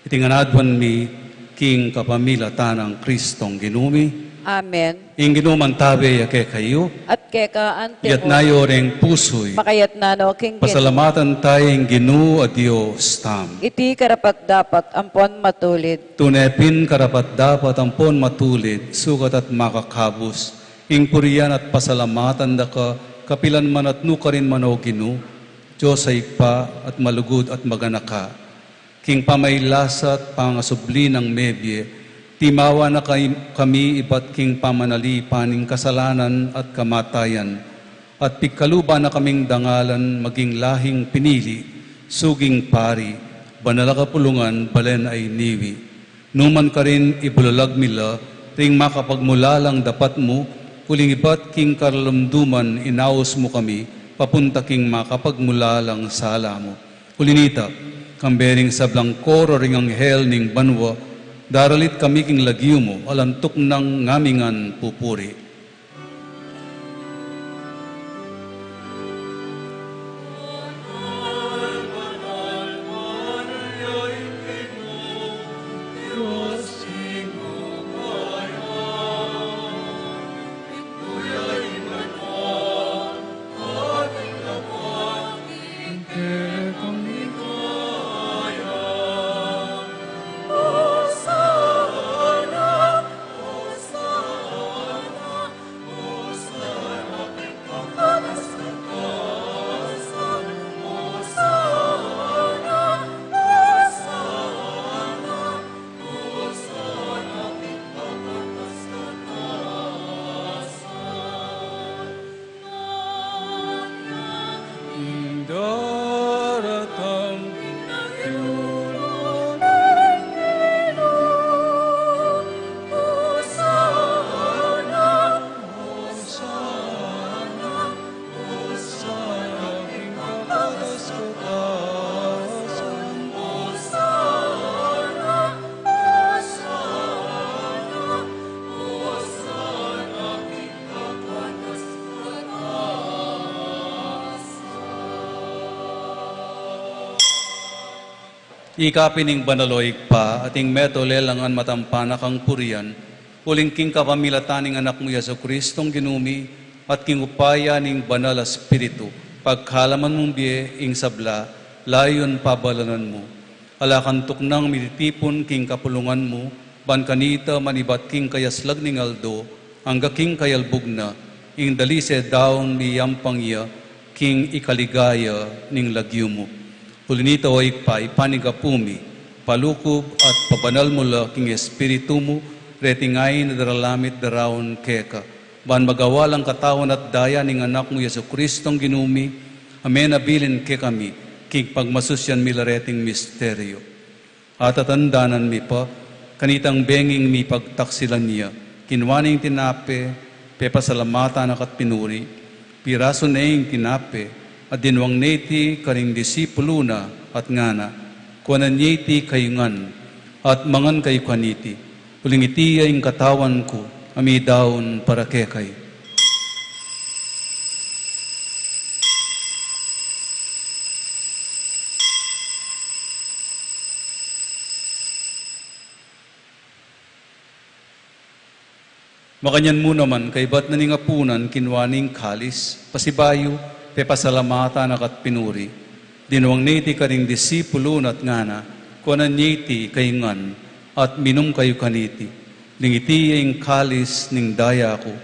Iti ngan aduan mi king kapamilatan nang Kristong Ginu mi. Amen. Ing Ginu mantabe ya kekayu. At keka anti mu. Iyatas yu ring pusu yu. Makayatas no king Ginu. Pasalamatan taya ing Ginu a Dios tamu. Iti karapat-dapat ampon matulid. Tune pin karapat-dapat ampon matulid, sukat at makakabus, ing purian at pasalamatan da ka, kapilan man at nukarin man, o Ginu, Dios a Ibpa, at malugud at maganaka. King pamailasa at pangasubli nang mebie, timawa na kay-, kami ibat king pamanalipan ning kasalanan at kamatayan, at pigkaluban na kaming dangalan maging lahing pinili, suging pari, banal a kapulungan, balen a iniwi. Numan karin ibulalag mi la ring makapagmulalang dapat mu, uling ibat king karalumduman inaus mu kami, papunta king makapagmulalang sala mu. Uli na nita, kambe ring sablang koro ring anghel ning banua, daralit kami king lagyu mu, alang tuknang ngamingan pupuri. Ika pin ing banal, o Ibpa, at ing meto lelangan matampa na kang purian, uling king kapamilatan ning Anak mu, Jesu-Cristong Ginu mi, at king upaya ning Banal a Espiritu, pagkalaman mung bie ing sabla, layun pabanalan mu. Ala kang tuknang mititipun king kapulungan mu, ban kanita manibat king kayaslag ning aldo, angga king kayalbug na, ing dalise daun miyampang ya, king ikaligaya ning lagyu mu. Uli na nita, o Ibpa, ipanigapu mi, palukub at pabanal mu la king Espiritu mu, reting ain a daralamit daraun keka, ban magawa lang katawan at daya ning Anak mu, Jesu-Cristong Ginu mi, a menabilin kekami, king pagmasusyan mi la reting misteryo. Atatandanan mi pa, kanitang benging mipagtaksilan ya, kinua ne ing tinape, pepasalamatan na ka't pinuri, pirasu ne ing tinape, at dinwang ne iti karing disipulu na, at ngana, kuanan ye iti kayu ngan, at mangan kayu kaniti, uling iti ya ing katawan ku, a midaun para kekayu. Makanyan mu naman, kaybat na ning apunan, kinua ne ing kalis, pasibayu, pepasalamatan na ka't pinuri. Dinwang ne iti karing disipulu na at ngana, kuanan ye iti kayu ngan, at minum kayu kaniti. Ding iti ya ing kalis ning daya ku,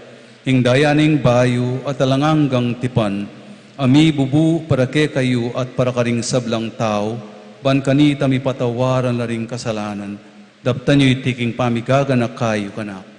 ing daya ning bayu at alang anggang tipan, a mibubu para kekayu at para karing sablang tau, ban kanita mipatawaran la ring kasalanan. Daptan yu iti king pamigaganaka yu kanaku.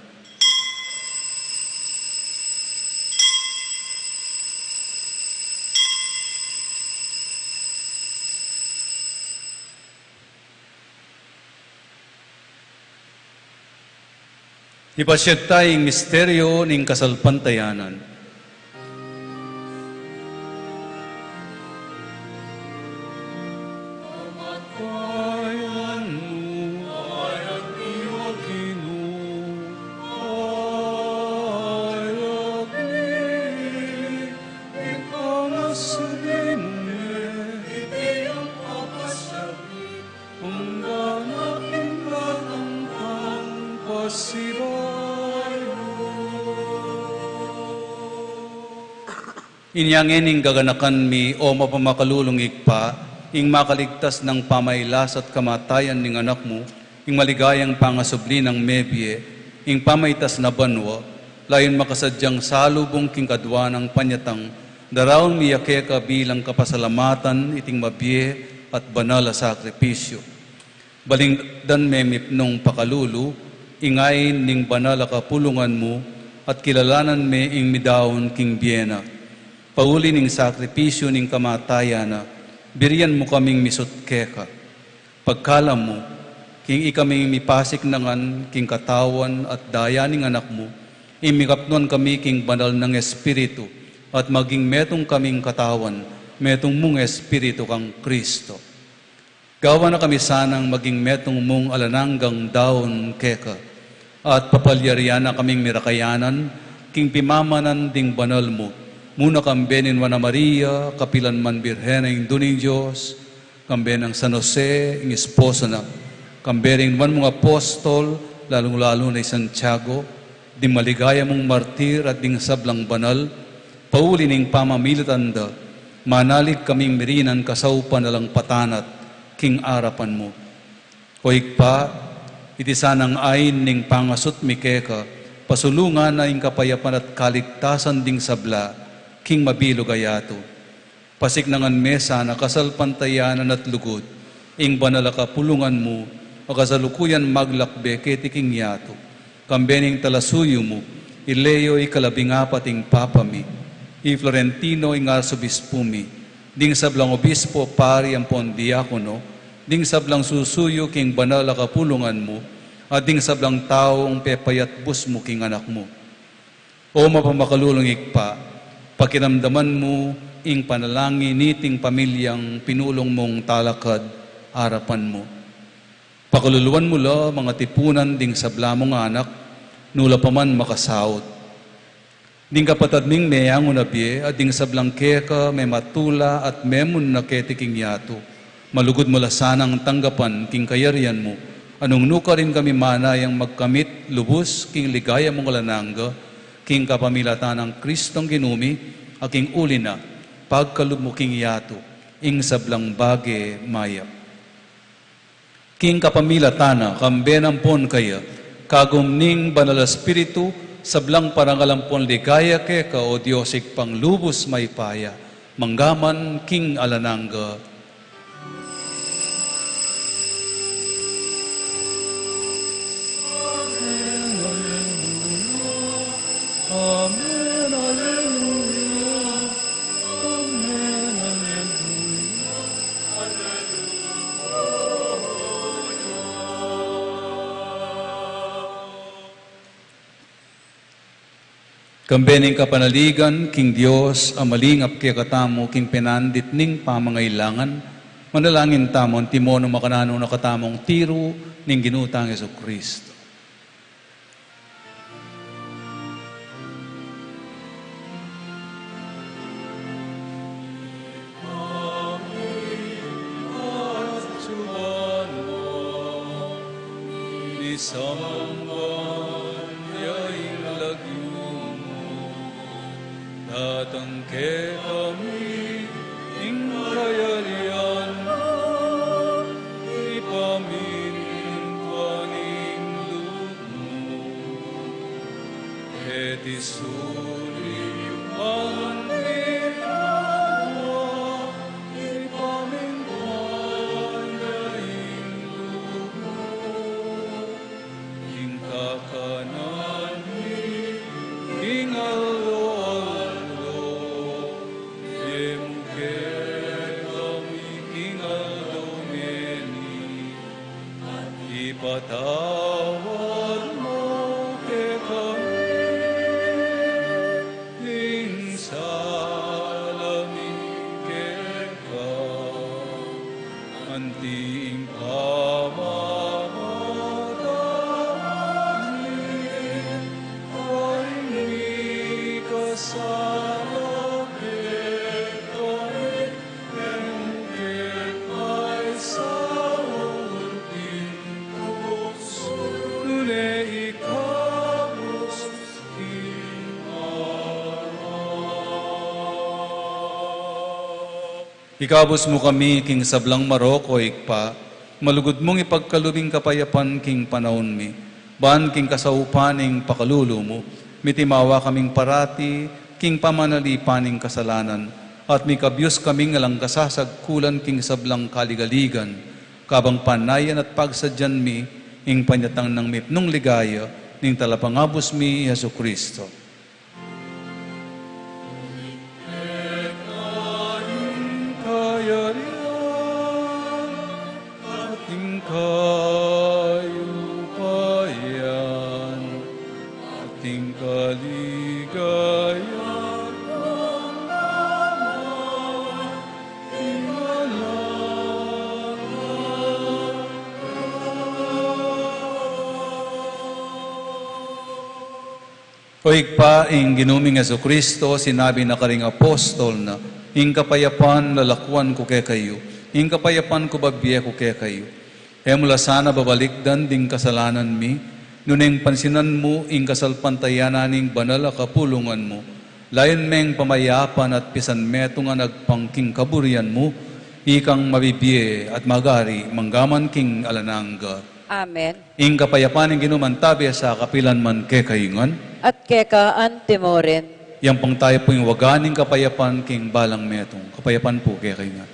Ipasyag ta ing misteryo ning kasalpantayanan. Inya ngening gaganakan mi, o mapamakalulung Ibpa, ing makaligtas nang pamailas at kamatayan ning Anak mu, ing maligayang pangasubli nang mebie, ing pamaitas na banua, layun makasadyang salubung king kadua nang panyatang, daraun mi ya keka bilang kapasalamatan iting mabie at banal a sakripisyu. Balikdan me mipnung pakalulu ing ain ning banal a kapulungan mu, at kilalanan me ing midaun king bie na. Pauli ning sakripisyu ning kamatayan na, birian mu kaming misut keka. Pagkalam mu, king ikaming mipasiknangan king katawan at daya ning Anak mu, ing mikapnuan kami king banal nang Espiritu, at maging metung kaming katawan, metung mung Espiritu kang Kristo. Gawan na kami sanang maging metung mung alang anggang daun keka, at papalyarian na kaming mirakayanan king pimamanan ding banal mu, muna kambe ning Nuan a Maria, kapilan man Birhen a Indu ning Dios, kambe nang San Jose, ing esposo na, kambe ring nuan mung apostol, lalung-lalu na i Santiago, ding maligaya mung martir at ding sablang banal, pauli ning pamamilatan da, manalig kaming mirinan kasaupan alang patanat king arapan mu. O Ibpa, iti sanang ain ning pangasut mi keka, pasulungan na ing kapayapan at kaligtasan ding sabla king mabilug a yatu. Pasiknangan me sana kasalpantayanan at lugud ing banal a kapulungan mu, a kasalukuyan maglakbe keti king yatu. Kambe ning talasuyu mu, i Leo ikalabing apat ing Papa mi, i Florentino ing Arsobispu mi, ding sablang obispo, pari ampon diakono, ding sablang susuyu king banal a kapulungan mu, at ding sablang taung pepayatbus mu king Anak mu. O mapamakalulung Ibpa, pakiramdaman mu ing panalangin niting pamilyang pinulung mung talakad arapan mu. Pakaluluan mu la, mangatipunan ding sabla mung anak, nu la pa man makasaut. Ding kapatad ming meangu na bie, at ding sablang keka mematula at memun na keti king yatu. Malugud mu la sanang tanggapan king kayarian mu, a nung nu karin kami manayang magkamit lubus king ligaya mung alang angga, king kapamilatan nang Kristong Ginu mi, a king uli na, pagkalub mu king yatu ing sablang bage mayap. King kapamilatan na, kambe na ampon kaya, kagum ning Banal a Espiritu, sablang parangal ampon ligaya keka, o Dios Ibpang lubus mayupaya, mangga man king alang angga. Amen, aleluya. Amen, aleluya. Kambe ning kapanaligan king Dios a malingap kekatamu king penandit ning pamangailangan, manalangin tamu antimo nung makananu na katamung tiru ning Ginu tang Jesucristo. Misamban ya ing lagyu mu, datang kekami ing kayarian mu, ipamintuan ing lub mu, keti sulip anti banua, ipamintuan da ing lub mu. Ing kakanan mi king aldo-aldo, ibie mu kekami king aldo ngeni, ipatawad mu ke Ikabus mu kami king sablang marok, o Ibpa, malugud mung ipagkalub ing kapayapan king panaun mi, ban king kasaupan ning pakalulu mu, mitimawa kaming parati king pamanalipan ning kasalanan, at mikabyus kaming alang kasasagkulan king sablang kaligaligan, kabang panayan at pagsadyan mi ing panyatang nang mipnung ligaya ning Talapangabus mi, Jesucristo. Kayarian, ating kayupayan, ating kaligayan, O Ibpa, ing Ginu ming Jesucristo, sinabi na karing apostol na, "Ing kapayapan lalakuan ku kekayu, ing kapayapan ku babie ku kekayu." E mu la sana babalikdan ding kasalanan mi, nune pansinan mu ing kasalpantayanan ning banal a kapulungan mu. Layun meng pamayapan at pisanmetungan agpang king kaburian mu, ikang mabibie at magari manggaman king alang angga. Amen. Ing kapayapan ning Ginu mantabe sa kapilan man kekayu ngan. At keka anti mu rin. Yang pang tayu pu ing waga ning kapayapan king balang metung. Kapayapan pu kekayu ngan.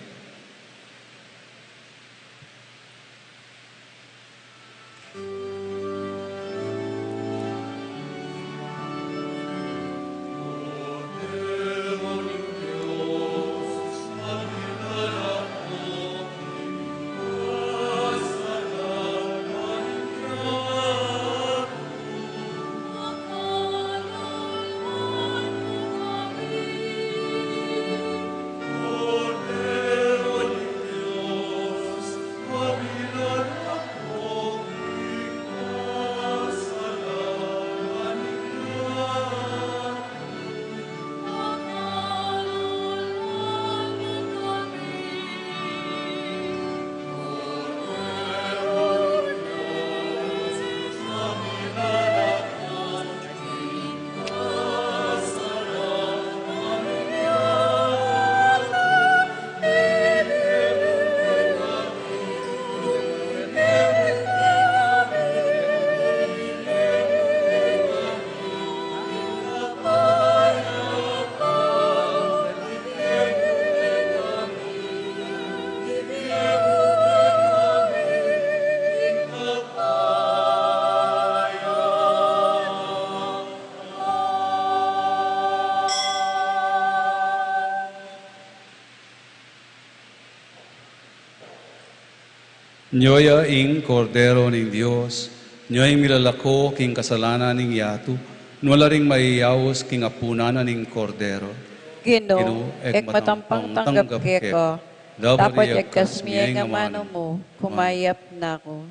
Nyo ya ing Kordero ning Dios, nyo ing milalako king kasalanan ning yatu, nyo la ring maiyaus king apunan na ning Kordero. Ginu, Ginu, e ku matampang tanggap keka, dapot igkas mu ing amanu mu, kumayap na ku.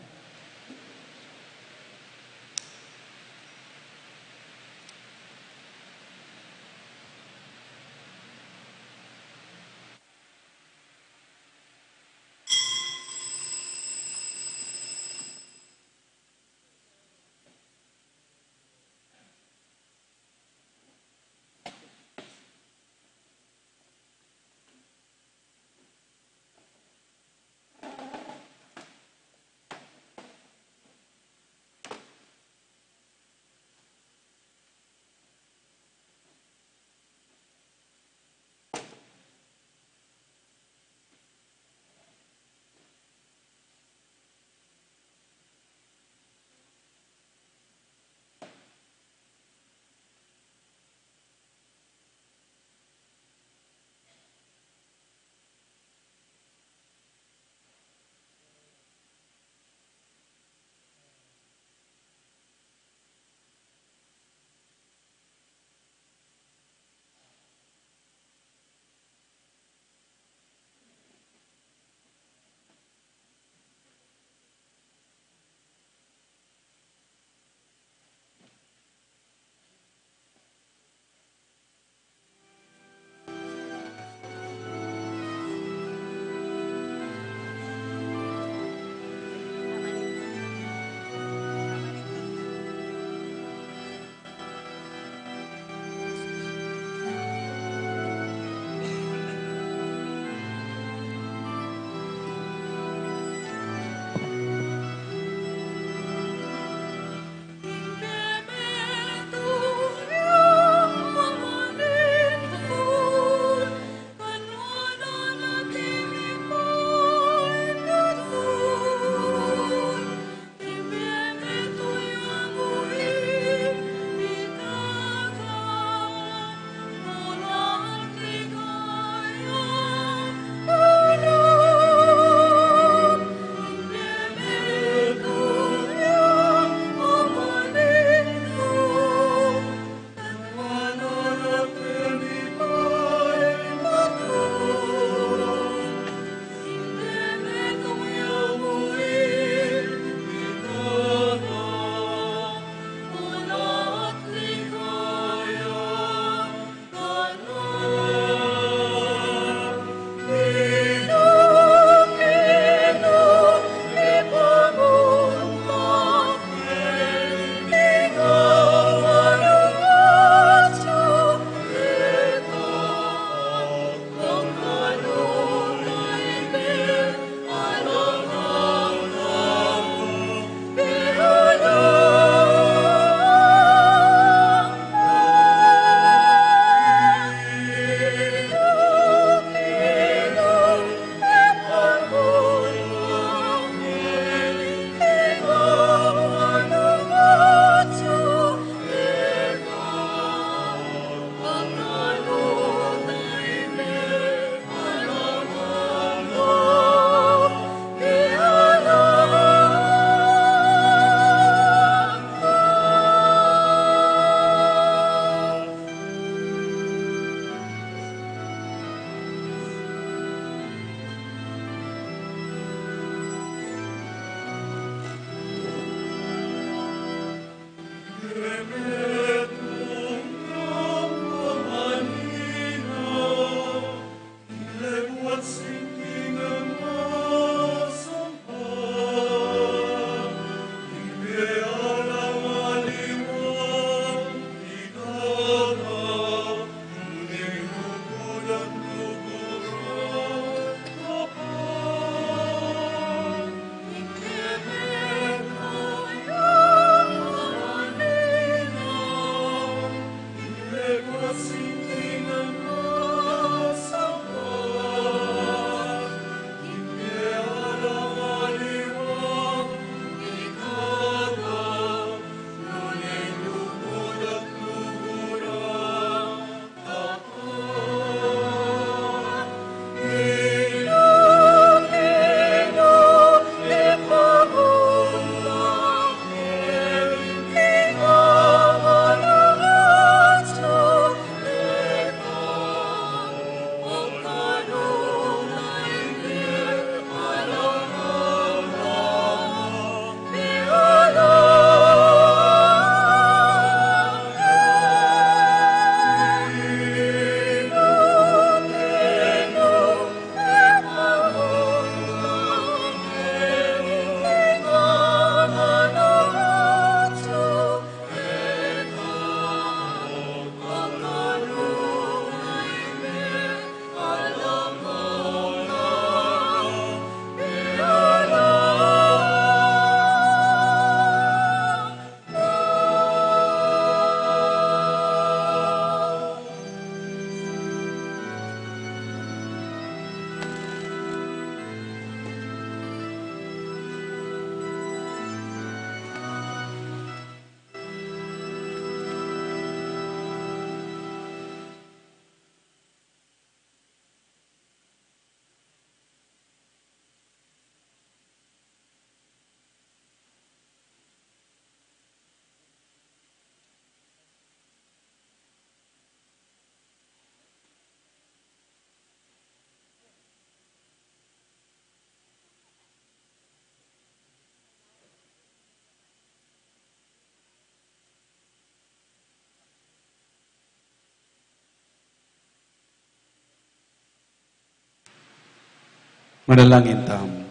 Manalangin tamu.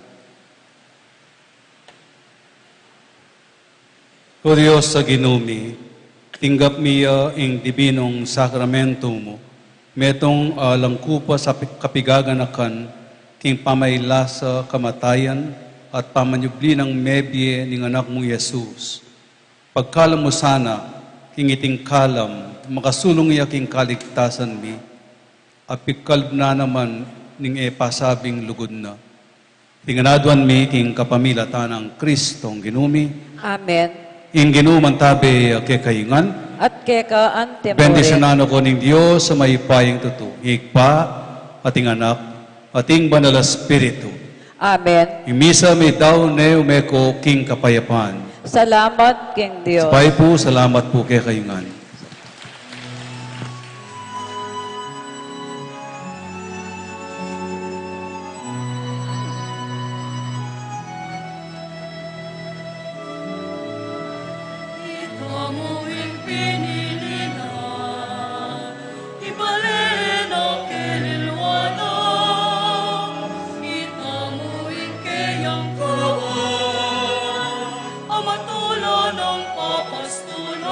O Dios a Ginu mi, tinggap mi ya ing dibinung sakramentu mu, metung alang kupa sa pi-, kapigaganakan, king pamailasa, kamatayan, at pamanyubli nang mebie ning Anak mung Jesus. Pagkalam mu sana, king iting kalam, makasulung ya king kaligtasan mi, at pikalub na naman ning e pasabing lugud na. Iti ngan aduan mi king kapamilatan nang Kristong Ginu mi. Amen. Ing Ginu mantabe ya kekayu ngan. At keka antimurin. Bendisyunan na kayu ning Dios a mayupayang tutu, ing Ibpa, at ing Anak, at ing Banal a Espiritu. Amen. Ing misa meyari ne, ume ko king kapayapan. Salamat king Dios. Sabay pu, salamat pu kekayu ngan. Ita mu ing pinili na, ibale na keliluan na, ita mu ing keyang kawan, a matula nang papastulan.